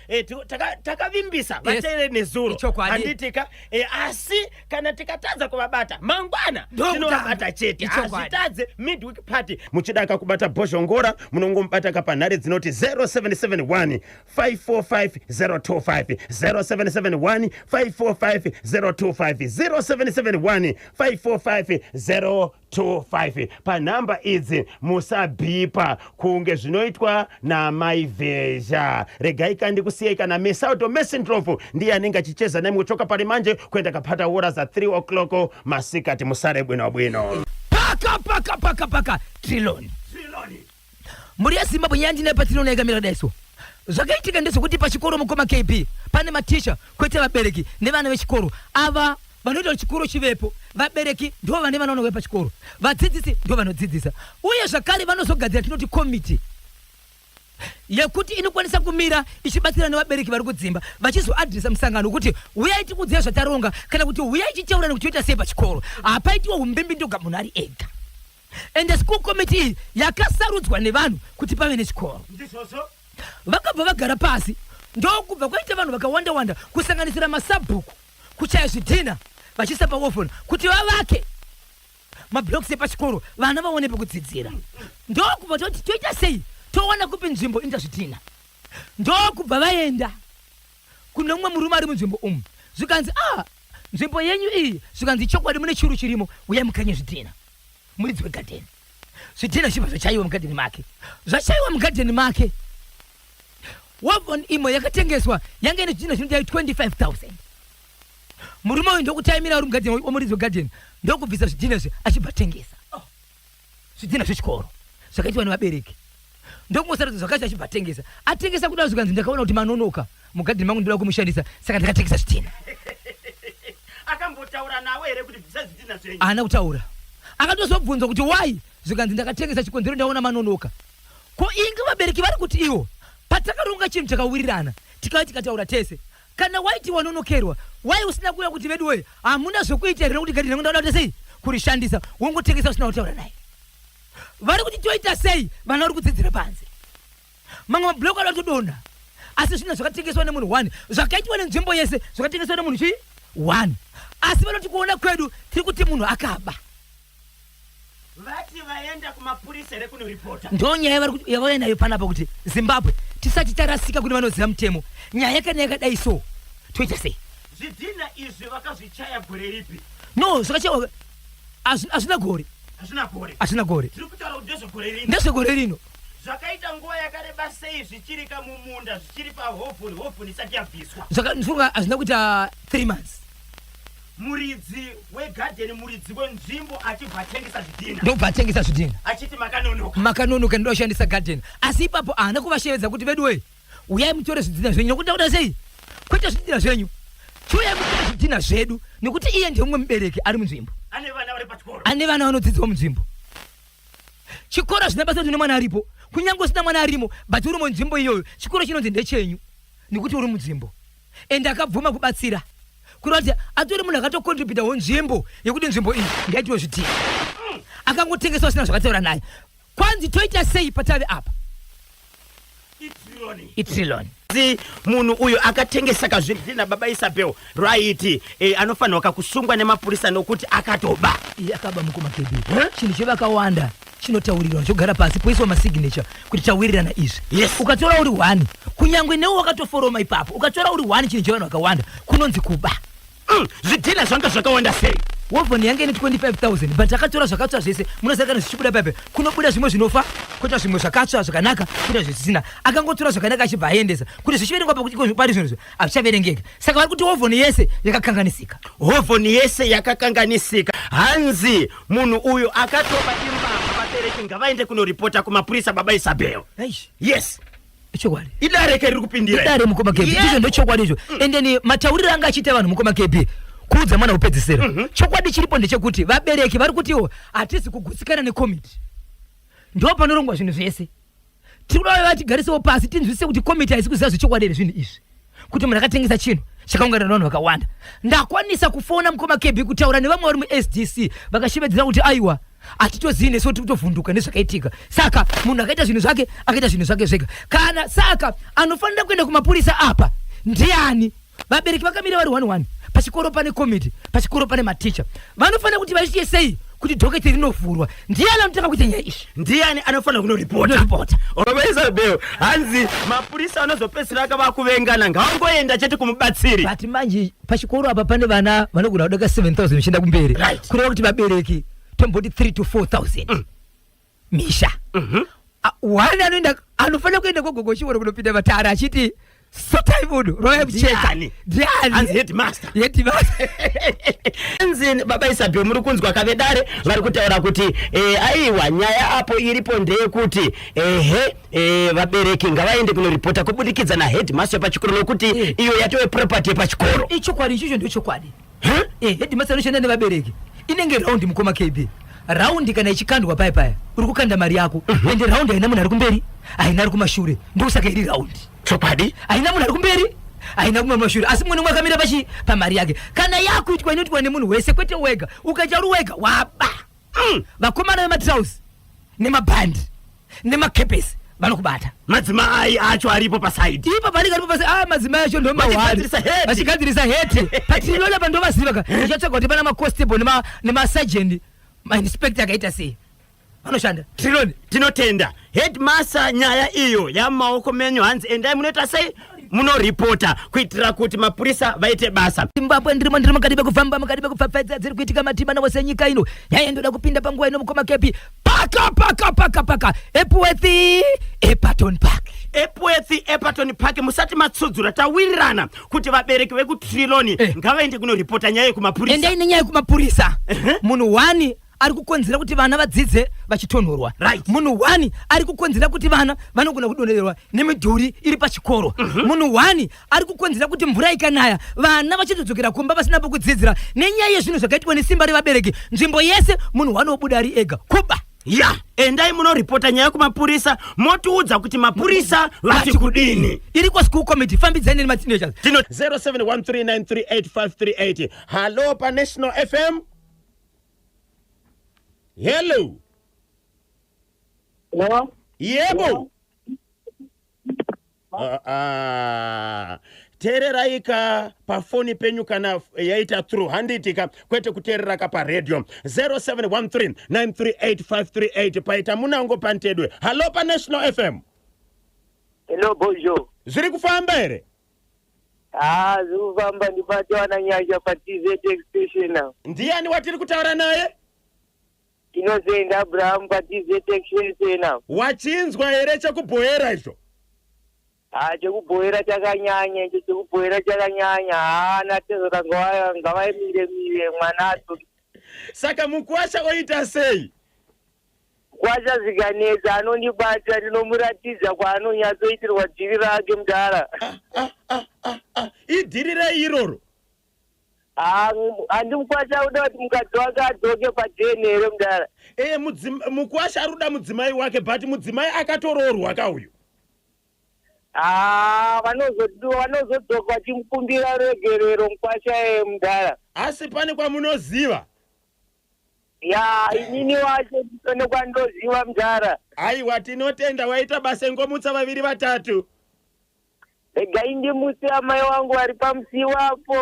Takavimbisa vateereri nezuro. Ichokwadi. Handitika. Asi kana tikatadza kuvabata mangwana Ndokutanga. tinovabata chete. Ichokwadi. Hazvitadze midweek party. Muchidaka kubata Bhozhongora munongomubata kapanhare dzinoti 0771 545 025, 0771 545 025, 0771 545 025. 5 Panhamba idzi musabhipa kunge zvinoitwa naamai Vezha. Regai kandi kusiyai kana Mesauto Mesindlovu ndiye anenge achicheza nemi kuchoka pari manje kuenda kapata ora za 3 o'clock masikati. Musare bwino bwino. Paka paka paka paka triloni. Mhuri yeZimbabwe, nyaya ndinayo patriloni yakamira kudai so. Zvakaitika ndezvekuti pachikoro, mukoma KB, pane maticha, kwete vabereki nevana vechikoro. Ava vanoita kuti chikoro chivepo. Vabereki ndo vane vana vanouya pachikoro, vadzidzisi ndo vanodzidzisa, uye zvakare vanozogadzira tinoti komiti yekuti inokwanisa kumira ichibatsira nevabereki vari kudzimba, vachizoadhiresa musangano wekuti uyai tikudziya zvataronga, kana kuti uyai tichitaurana kuti toita sei pachikoro. Hapaitiwa umbimbindoga munhu ari ega. Ende school committee iyi yakasarudzwa nevanhu kuti pave nechikoro. Vakabva vagara pasi, ndokubva kwaita vanhu vakawanda wanda, kusanganisira masabhuku, kuchaya zvidhina vachiisa pawofoni kuti vavake mablocks epachikoro, vana vaone pekudzidzira. Ndokubva toti toita sei, towana kupi nzvimbo inoita zvidhina? Ndokubva vaenda kune mumwe murume ari munzvimbo umu, zvikanzi, ah, nzvimbo yenyu iyi, zvikanzi, chokwadi mune churu chirimo, uyai mukanye zvidhina. Muridzi wegadheni, zvidhina zvichibva zvachaiwa mugadheni make. Zvachaiwa mugadheni make, wavon imwe yakatengeswa yanga ine zvidhina zvinoita 25,000. Murume uyu ndokutaimira uri mugadheni wemuridzi wegadheni, ndokubvisa zvidhina izvi achibva atengesa zvidhina zvechikoro zvakaitwa nevabereki. Ndokungosarudza zvakacho achibva atengesa. Atengesa kudaro, zvikanzi, ndakaona kuti manonoka mugadheni mangu, ndoda kumushandisa, saka ndakatengesa zvidhina. Akambotaura nawe here kuti bvisa zvidhina zvenyu? Haana kutaura. Akatozobvunzwa kuti why, zvikanzi, ndakatengesa chikonzero ndaona manonoka. Ko inge vabereki vari kuti iwo patakaronga chinhu takawirirana, tikauya tikataura tese. Kana waiti wanonokerwa, wai usina kuuya kuti vedu wee, hamuna zvokuita here, nokuti gadheni rangu ndaona kuti sei kurishandisa, wongotengesa usina kutaura naye? Vari kuti toita sei, vana vari kudzidzira panze, mamwe mabhuloku ada kutodonha, asi zvinhu zvakatengeswa nemunhu one, zvakaitwa nenzvimbo yese zvakatengeswa nemunhu chii one. Asi vanoti kuona kwedu tiri kuti munhu akaba. Vati vaenda kumapurisa here kunoripota? Ndo nyaya yavauya nayo panapa kuti Zimbabwe tisati tarasika kune vanoziva mutemo. Nyaya kana yakadai so toita sei? Zvidhina izvi vakazvichaya gore ripi? No, zvakachaiwa hazvina gore. Hazvina gore. Hazvina gore. Tiri kutaura kuti ndezvegore rino. Ndezvegore rino. Zvakaita nguva yakareba sei zvichirika mumunda, zvichiri pahovhoni, hovhoni isati yabviswa? Zvakafunga hazvina kuita 3 months. Muridzi wegadheni, muridzi wenzvimbo achibva atengesa zvidhina. Ndobva atengesa zvidhina. Achiti makanonoka. Makanonoka, ndoda kushandisa gadheni. Asi ipapo haana kuvashevedza kuti vedu wee, uyai mutore zvidhina zvenyu, nokuti ndakuda sei? Kwete zvidhina zvenyu. Chiuyai mutore zvidhina zvedu, nekuti iye ndemumwe mubereki ari munzvimbo. Ane vana vari pachikoro. Ane vana vanodzidzawo munzvimbo. Chikoro hazvina basa kuti une mwana aripo, kunyange usina mwana arimo, but uri munzvimbo iyoyo, chikoro chinonzi ndechenyu nekuti uri munzvimbo. Ende akabvuma kubatsira, kureva kuti atori munhu akatokontributawo nzvimbo yekuti nzvimbo iyi ngaitiwe zvidhina. Akangotengesa usina zvakataura naye. Kwanzi toita sei patave apa? Itrillion. Munhu uyu akatengesa kazvidhina, baba Isabel, right, anofanirwa kakusungwa nemapurisa nokuti akatoba. Iye akaba, mukoma KB. Chinhu chevakawanda chinotaurirwa, chogara pasi poiswa masignature kuti tawirirana izvi. Ukatora uri one, kunyange newe wakatoforoma ipapo, ukatora uri one chinhu chevanhu vakawanda, kunonzi kuba. Zvidhina zvanga zvakawanda sei? Wovhoni yange ine 25,000, but akatora zvakatsva zvese. Munoziva kana zvichibuda paipe kunobuda zvimwe zvinofa, koita zvimwe zvakatsva zvakanaka, kuita zvisina. Akangotora zvakanaka achibva aendesa, kuti zvichiverengwa pakuti iko pari zvinhu izvi hazvichaverengeka. Saka vari kuti hovhoni yese yakakanganisika. Hovhoni yese yakakanganisika. Hanzi munhu uyu akatoba imbavha, vabereki ngavaende kunoripota kumapurisa, baba Isabel. Eish. Yes. Ichokwadi. Idare ke riri kupindira. Idare, mukoma KB. Ndizvo, ndochokwadi izvo. Ende ni matauriro anga achiita vanhu, mukoma KB, kuudza mwana kupedzisira. Chokwadi chiripo ndechekuti vabereki vari kutiwo hatisi kugutsikana nekomiti. Ndo panorongwa zvinhu zvese. Tiri kuda vatigarisewo pasi tinzwisise kuti komiti haisi kuziva zvechokwadi here zvinhu izvi, kuti munhu akatengesa chinhu chakaungana nevanhu vakawanda. Ndakwanisa kufona, mukoma KB, kutaura nevamwe vari muSDC, vakashevedzera kuti aiwa, hatitozivi nesu, tiri kutovhunduka nezvakaitika. Saka munhu akaita zvinhu zvake, akaita zvinhu zvake zvega kana. Saka anofanira kuenda kumapurisa apa ndiani? Vabereki vakamira vari one one. Pachikoro pane komiti, pachikoro pane maticha. Vanofanira kuti vaite sei kuti dhoketi rinovhurwa? Ndiani anotanga kuita nyaya izvi? Ndiani anofanira kunoripota? Kunoripota. Baba Isabel, hanzi mapurisa anozopedzisira akava kuvengana, ngavangoenda chete kumubatsiri. But manje pachikoro apa pane vana vanogona kudaka 7000 vichienda kumberi. Kureva kuti vabereki. Tomboti 3 to 4000 misha. One anoenda, anofanira kuenda kwaGogo Chivoro kunopinda matare achiti sotai munhu rovai mucheka. Ndiani? Ndiani? Hanzi headmaster. Headmaster. Hanzi baba Isabel, muri kunzwa kave dare vari kutaura kuti aiwa, nyaya apo iripo ndeyekuti ehe, vabereki ngavaende kunoripota kubudikidza naheadmaster pachikoro, nokuti iyo yatove property yepachikoro. Ichokwadi ichocho, ndochokwadi. Huh? Headmaster anoshanda nevabereki. Inenge raundi, mukoma KB. Raundi kana ichikandwa paya paya, uri kukanda mari yako, ende raundi haina munhu ari kumberi, haina ari kumashure, ndosaka iri raundi. Haina munhu ari kumberi, haina kumwe mashure, asi mumwe nomwe akamira pachi pamari yake. Kana yakuitwa, inoitwa nemunhu wese, kwete wega. Ukaita uri wega, waba. Vakomana vematrausi nemabhandi nemakepesi vanokubata. Madzimai acho aripo pasaidi. Ipo panenge aripo pasi. Ah, madzimai acho ndomahwari. Vachigadzirisa heti. Vachigadzirisa heti patilola pa, ndovaziva ka. Ndichatsvaga kuti pana maconstable nemasajeni, mainspector akaita sei, vanoshanda Triloni. Tinotenda headmaster. Nyaya iyo yamaoko menyu. Hanzi endai munoita sei, munoripota kuitira kuti mapurisa vaite basa. Zimbabwe, ndirimo, ndiri mukati mekufamba, mukati mekupfapfaidza dziri kuitika matima wose nyika ino. Nyaya ndoda kupinda panguva ino, mukoma Kepi, paka paka paka paka Epworth, Epaton Park. Epworth, Epaton Park. Musati matsudzura, tawirirana kuti vabereki vekuTriloni ngavaende kunoripota nyaya yekumapurisa. Endai nenyaya yekumapurisa. Munhu wani ari kukonzera kuti vana vadzidze vachitonhorwa. Munhu wani ari kukonzera kuti vana vanogona kudonhererwa nemidhuri iri pachikoro. Munhu wani ari kukonzera kuti mvura ikanaya vana vachitodzokera kumba vasina pokudzidzira nenyaya yezvinhu zvakaitwa nesimba revabereki nzvimbo yese. Munhu wani obuda ari ega kuba. Ya, endai munoripota nyaya kumapurisa, motiudza kuti mapurisa vati kudini. Iriko school committee, fambidzani nemateenagers. Tino 0713938538. Hallo paNational FM, hello. Hello? Yebo. Ah, ah. Teereraika pafoni penyu kana yaita through, handitika, kwete kuteereraka paredhiyo. 0713938538. Paita munango pantedwe. Hallo paNational FM. Hello, Bojo. Zviri kufamba here? Ah, zviri kufamba, ndibate wana nyasha pa TZ Extension now. Ndiani watiri kutaura naye? Innocent Abraham pa TZ Extension now. Wachinzwa here chekubhoera izvo? Ah, chekubhoera chakanyanya icho, chekubhoera chakanyanya. Ah, natezora ngavaimire mire mwana adzoke. Saka mukuwasha oita sei? Kwasha zvikanetsa anondibata, ndinomuratidza kwaanonyatsoitirwa dhiri rake, mudhara. Ah, idhiri rei iroro? Ah, handi mukwasha uda kuti mukadzi wake adzoke padheni here, mudhara? E, mukuwasha ari kuda mudzimai wake, but mudzimai akatoroorwa kauyu. Ah, vanozodzoka vachimukumbira regerero mukwasha mudhara. Asi pane kwamunoziva? Ya, inini wacho nditone kwandoziva, mudhara. Aiwa, tinotenda, waita basa. Ngomutsa vaviri vatatu. Regai ndimutse amai wangu vari pamusiwapo,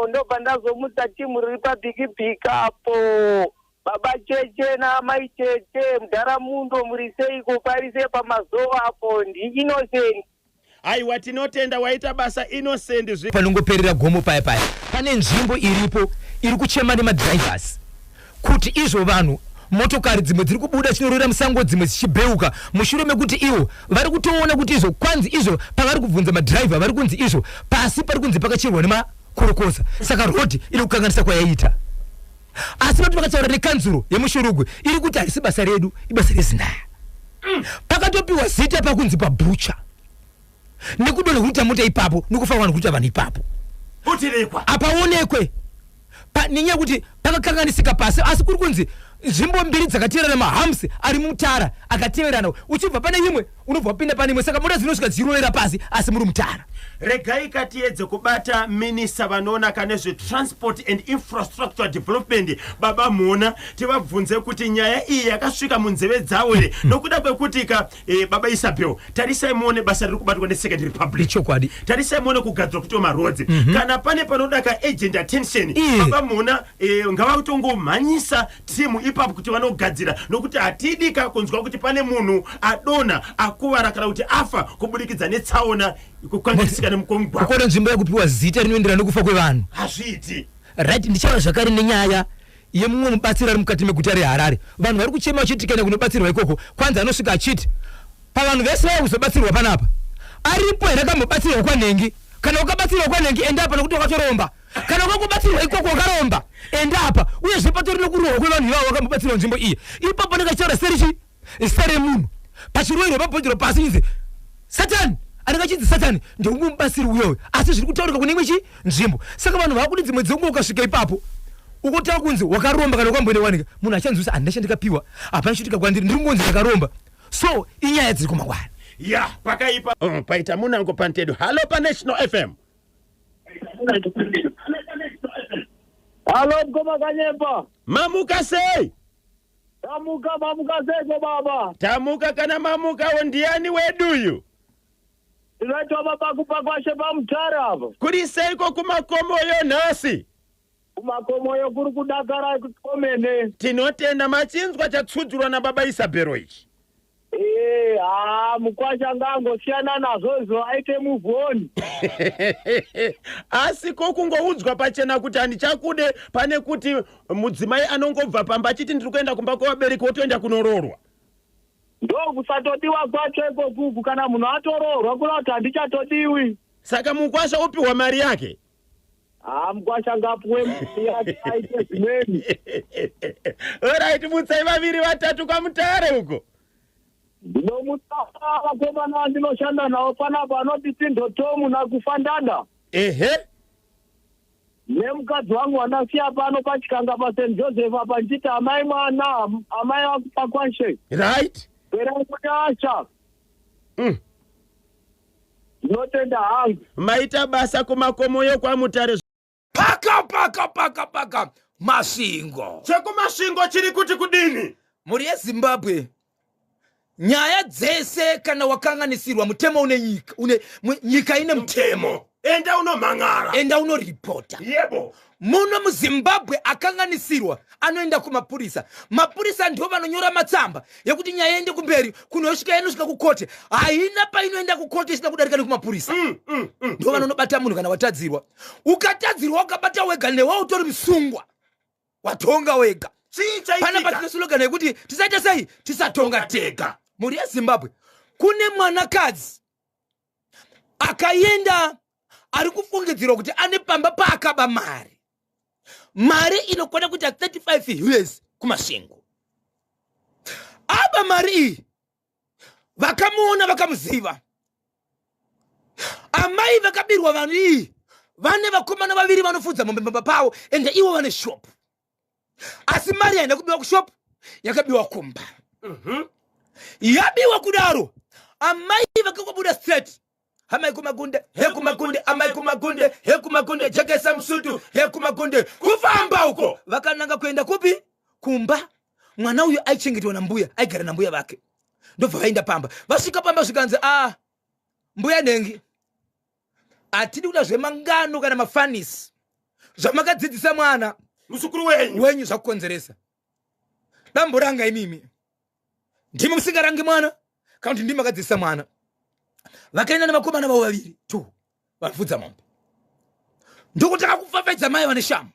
ndobva ndazomutsa timu riri pabhikibhiki apo, baba Cheche naamai Cheche. Mudhara Mundo, muri seiko? Parise pamazova apo, ndiInnocent. Aiwa, tinotenda, waita basa, Innocent. Panongoperera gomo paya paya, pane nzvimbo iripo iri kuchema nemadrivers kuti izvo vanhu, motokari dzimwe dziri kubuda chinorora musango, dzimwe dzichibheuka mushure mekuti ivo vari kutoona kuti izvo kwanzi izvo pavari kubvunza madhiraivha, vari kunzi izvo pasi pari kunzi pakacherwa nemakorokoza, saka rodhi iri kukanganisa kwayaiita. Asi vati vakataura nekanzuro yemuShurugwi, iri kuti harisi basa redu, ibasa reZINARA. Pakatopiwa zita pakunzi pabhucha nekudonha kuita mota ipapo, nekufa vanhu kuita vanhu ipapo. Utirikwa. Apaonekwe nenyaya yekuti pakakanganisika pasi, asi kuri kunzi nzvimbo mbiri dzakateverana, mahumps ari mutara akateverana, uchibva pane imwe unobva wapinda pane imwe, saka mota dzinosvika dzichirovera pasi asi muri mutara. Regai katiedze kubata minista vanoona nezvetransport and infrastructure development, baba Mhona, tivabvunze kuti nyaya iyi yakasvika munzeve dzavo here, nokuda kwekuti ka baba Isabel, tarisai muone basa riri kubatwa neSecond Republic. Ichokwadi. Tarisai muone kugadzirwa kuitwa marodzi. Kana pane panoda ka urgent attention, baba Mhona, ngavatongomhanyisa timu ipapo kuti vanogadzira, nokuti hatidi ka kunzwa kuti pane munhu adonha, akuvara kana kuti afa kubudikidza netsaona kukanganisika nemugwagwa. Kukona nzvimbo yekupiwa zita rinoenderana nekufa kwevanhu. Hazviiti. Right, ndichaura zvakare nenyaya. yemumwe mubatsiri ari mukati meguta reHarare. Vanhu vari kuchema vachiti tikaenda kunobatsirwa ikoko kwanzi anosvika achiti pavanhu vese vauya kuzobatsirwa panapa aripo here akambobatsirwa kwanhengi? Kana wakabatsirwa kwanhengi enda apa nokuti wakatoromba. Kana wakangobatsirwa ikoko wakaromba enda apa. Uyezve patori nokurohwa kwevanhu ivavo vakambobatsirwa nzvimbo iyi. Ipapo ndakachitaura serichi zita remunhu pachiroirwa pabhodhoro pasi inzi satani anenge achinzi satani ndeumwe mubatsiri uyoyo asi zviri kutaurika kune imwe chi nzvimbo saka vanhu vakuti dzimwe dzenguva ukasvika ipapo ukotanga kunzi wakaromba kana wakamboendewanika munhu achanzwisa handina chandikapiwa hapana chitika kwandiri ndiri kungonzi ndakaromba so inyaya dziri kumangwana ya pakaipa paita munango pantedu hallo panational fm Halo mkoma Kanyemba. Mamuka sei? Tamuka mamuka seiko baba? Tamuka kana mamukawo ndiani weduyu? Ndinoitwa baba kupa kwashe pamutare apa. Kuri seiko kumakomoyo nhasi? Kumakomoyo kuri kudakara komene. Tinotenda machinzwa chatsudzurwa nababa Isabhero ichi. Ee, haa mukwasha ngaangosiyana nazvo izvo aite move on. Asi ko kungoudzwa pachena kuti handichakude pane kuti mudzimai anongobva pamba achiti ndiri kuenda kumba kwevabereki wotoenda kunoroorwa. Ndokusatodiwa kwacho ikokuku kana munhu atoroorwa kura kuti handichatodiwi. Saka mukwasha opiwa mari yake? Haa mukwasha ngapuwe mari yake aite zvimweni. Alright, mutsai vaviri vatatu kwaMutare uko. Ndinomutsa vakomana vandinoshanda navo panapa anoti Tindo Tomu naKufandada. Ehe. Nemukadzi wangu wandasiya pano paChikanga paSt Joseph apa ndichiti amai mwana amai vakupakwashe. Right. Perai kunyasha. Ndinotenda hangu. Maita basa kumakomoyo kwaMutare. Paka paka paka paka Masvingo. ChekuMasvingo chiri kuti kudini? Mhuri yeZimbabwe nyaya dzese kana wakanganisirwa mutemo une nyika une nyika ine mutemo enda unomhan'ara enda unoripota yebo muno muzimbabwe akanganisirwa anoenda kumapurisa mapurisa ndivo vanonyora matsamba yekuti nyaya iende kumberi kunosvika inosvika kukote haina painoenda kukote isina kudarika nekumapurisa ndivo vanonobata munhu kana watadzirwa ukatadzirwa ukabata wega newe utori musungwa watonga wega pana patine slogan yekuti tisaita sei tisatonga tega mhuri yezimbabwe kune mwanakadzi akaenda ari kufungidzirwa kuti ane pamba paakaba mari mari inokwana kuita 35 years kumasvingo aba mari iyi vakamuona vakamuziva amai vakabirwa vanhu iyi vane vakomana vaviri vanofudza mombe pamba pavo ende ivo vane shop asi mari haina kubiwa kushop yakabiwa kumba Yabiwa kudaro amai vakangobuda straight amai kumagunde he kumagunde amai kumagunde he kumagunde jekesa musutu he kumagunde kufamba uko vakananga kuenda kupi kumba mwana uyu aichengetwa nambuya aigara nambuya vake ndobva vaenda pamba vasvika pamba zvikanzi a ah, mbuya nhengi hatidi kuda zvemangano kana mafanisi zvamakadzidzisa mwana muzukuru wenyu wenyu zvakukonzeresa damboranga imimi ndimi musingarangi mwana kana kuti ndimi makadzidzisa mwana vakaenda nevakomana vavo vaviri two vanofudza mombe ndokutanga kupfapfaidza mai vane shamu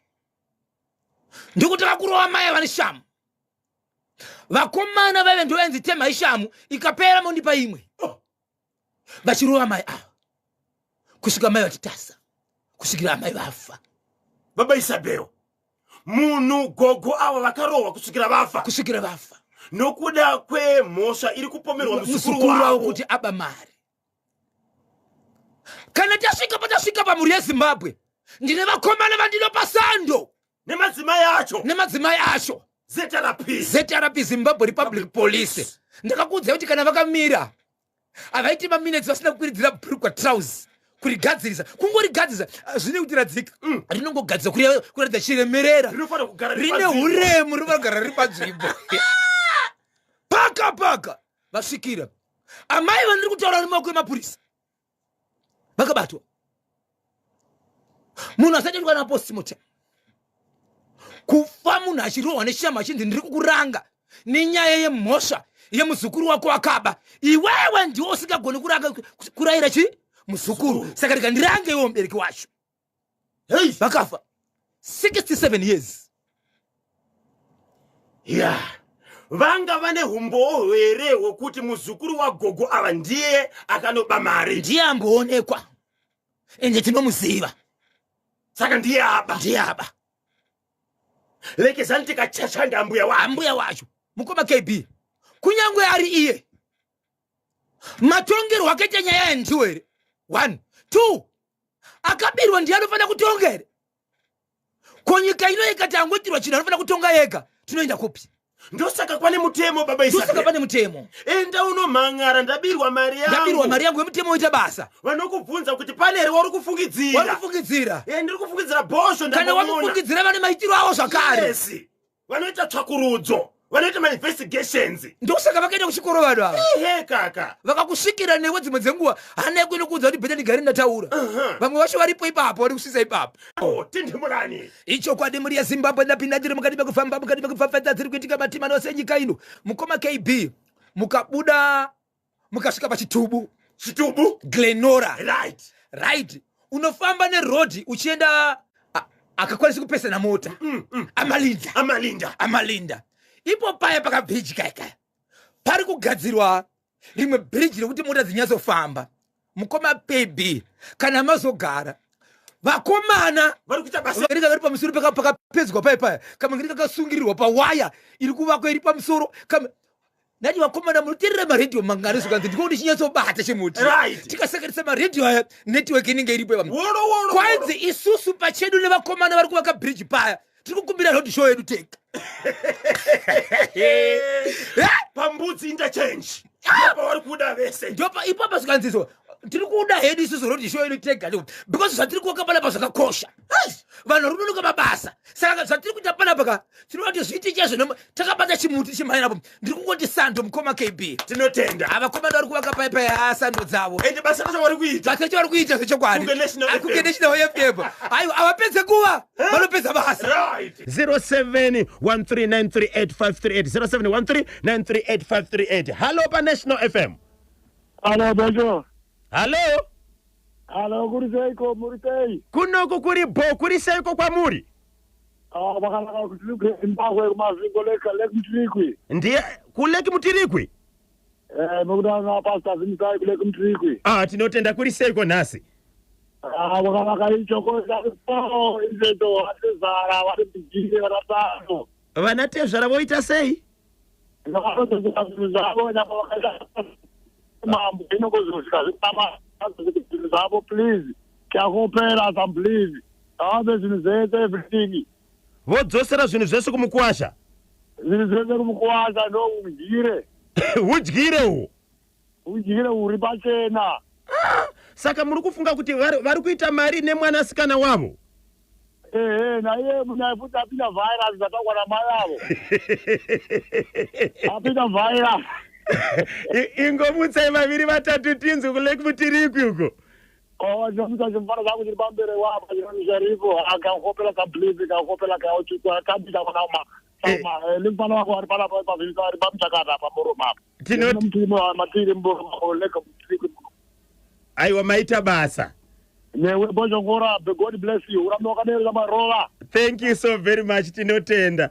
ndokutanga kurova mai vane shamu vakomana vaive ndovainzi temai shamu ikapera mondipa imwe oh. vachirova mai ava kusvika mai vatitasa kusvikira amai vafa baba isabel munhu gogo ava vakarohwa kusvikira vafa kusvikira vafa nokuda kwemhosva iri kupomerwa muzukuru wavo kuti aba mari kana tasvika patasvika pamhuri yezimbabwe ndine vakomana vandinopa sando nemadzimai acho nemadzimai acho zrp zrp zimbabwe republic police ndakakuudzai kuti kana vakamira havaiti maminutes vasina kukwiridzira brukwa trouse kurigadzirisa kungorigadzirisa ah, zvine kuti radzika rinongogadzira kuratidza chiremerera rine uremu rinofanira kugara riri panzvimbo paka paka vasvikira amai vandiri kutaura nemaoko emapurisa vakabatwa munhu asati aitwa napostmortem kufa munhu achirohwa neshama achinzi ndiri kukuranga nenyaya yemhosva yemuzukuru wako akaba iwewe ndiwo usingagoni kuranga kurayira chi muzukuru saka rega ndirange iwe mubereki wacho Hey. Vakafa 67 years. Ya, vanga vane umbowo here hwekuti muzukuru wagogo ava ndiye akanoba mari? Ndiye amboonekwa, ende tinomuziva. Saka ndiye aba. Ndiye aba. Lekezani tikachachanda ambuya wake. Ambuya wacho, mukoma KB, kunyange ari iye, matongerwo akaita nyaya yandiwo here? One, two, akabirwa ndiye anofanira kutonga here? Ko nyika ino ikati angoitirwa chinhu anofanira kutonga yega, tinoenda kupi? Ndosaka pane mutemo, baba. Ndosaka Isabel. pane mutemo. Enda unomhang'ara, ndabirwa mari yangu. Ndabirwa mari yangu, yemutemo oita basa. Vanokubvunza kuti pane here wauri kufungidzira. Wari kufungidzira. Ndiri kufungidzira Bhosho. Kana ndambomuona. wamufungidzira, vane maitiro avo zvakare. Yes, vanoita tsvakurudzo, vanoita mainvestigations. Ndosaka vakaenda kuchikoro vanhu ava. Ihe kaka. Vakakusvikira newe dzimwe dzenguva, hana yako inokuudza kuti better ndigare ndataura. Vamwe vacho varipo ipapo, vari kusvisa ipapo. Oh, tindimulani. Ichokwadi, mhuri yeZimbabwe, ndapinda ndiri mukati mekufamba, mukati mekupfapfaidza dziri kuitika matima ose enyika ino. Mukoma KB, mukabuda mukasvika paChitubu. Chitubu. Glenora. Right, unofamba nerodhi uchienda akakwanisi kupesana mota. Amalinda. Amalinda. Amalinda ipo paya pakabhiriji kaya kaya pari kugadzirwa rimwe bhiriji rekuti mota dzinyatsofamba. Mukoma KB, kana mazogara, vakomana vari kuita basa. Ringa vari pamusoro pakapedzwa paya paya, kamwe ringa kakasungirirwa pawaya iri kuvakwa iri pamusoro. Ndati vakomana, munoteerera maredhiyo mangani? Zvikanzi ndiko kuti chinyatsobata chimuti. Tikasakarisa maredhiyo aya, network inenge iripo ipapo. Woro woro. Kwanzi isusu pachedu nevakomana vari kuvaka bhiriji paya, tiri kukumbira road show yedu tega. Pambudzi Interchange apa vari kuda vese. Ndopa ipapo zvikanziso tiri kuda hedu isusu road show yedu tega, because zvatiri kuwaka panapa zvakakosha. Vanhu vari kunonoka mabasa, saka zvatiri kuita panapa ka, tinoda kuti zviite chaizvo. Takabata chimuti chimhanyirapo. Ndiri kungoti sando, mukoma KB. Tinotenda. Avakomana vari kuvaka paipai, sando dzavo. Ende basa racho vari kuita. Basa racho vari kuita zvechokwadi. Kunge National Kunge FM. National FM. Aiwa, avapedze nguva, vanopedza basa. Right, 0713938538, 0713938538. Hallo paNational FM. Alo, bonjour. Hallo. Alo, kuri seiko, muri sei? Kunoku kuri bo, kuri seiko kwamuri? Ah, vakanaka kuti Zimbabwe kuMasvingo, Lake Mutirikwi. Ndiye kuLake Mutirikwi? Eh, mukudana na Pastor Zimisai kuLake Mutirikwi. Ah, tinotenda. Kuri seiko nhasi? Ah, vakanaka ichoko oh, izeto vatezara vari bijire vanatano. Vana tezvara voita sei? Vakarodzera zvinhu zvavo nyamba vakaita mambo inongozosvika zvitama zvinhu zvavo, please. Kyakopera some, please. Ngavape zvinhu zvese, everything. Vodzosera zvinhu zvese kumukwasha. Zvinhu zvese kumukwasha, ndo udyire. Udyire uhwo. Udyire uri pachena. Saka muri kufunga kuti vari kuita mari nemwanasikana wavo? Ehe, naiye naye futi apinda virus dzataurwa namai avo, apinda virus. Ingomutsai vaviri vatatu tinzwe kuLake Mutirikwi uko. Chinomusa chimufana changu chiri pamberi wapa, chinoni Sherifu, akakopela kablizi kakopela kaochikwa kabita manauma limfana wako ari panapa pavhisa ari pamuchakata pamuroma apa. Matiri mburoma, Lake Mutirikwi. Aiwa, maita basa. Newe Bhozhongora, God bless you, urambe wakaderera marova. Thank you so very much, tinotenda.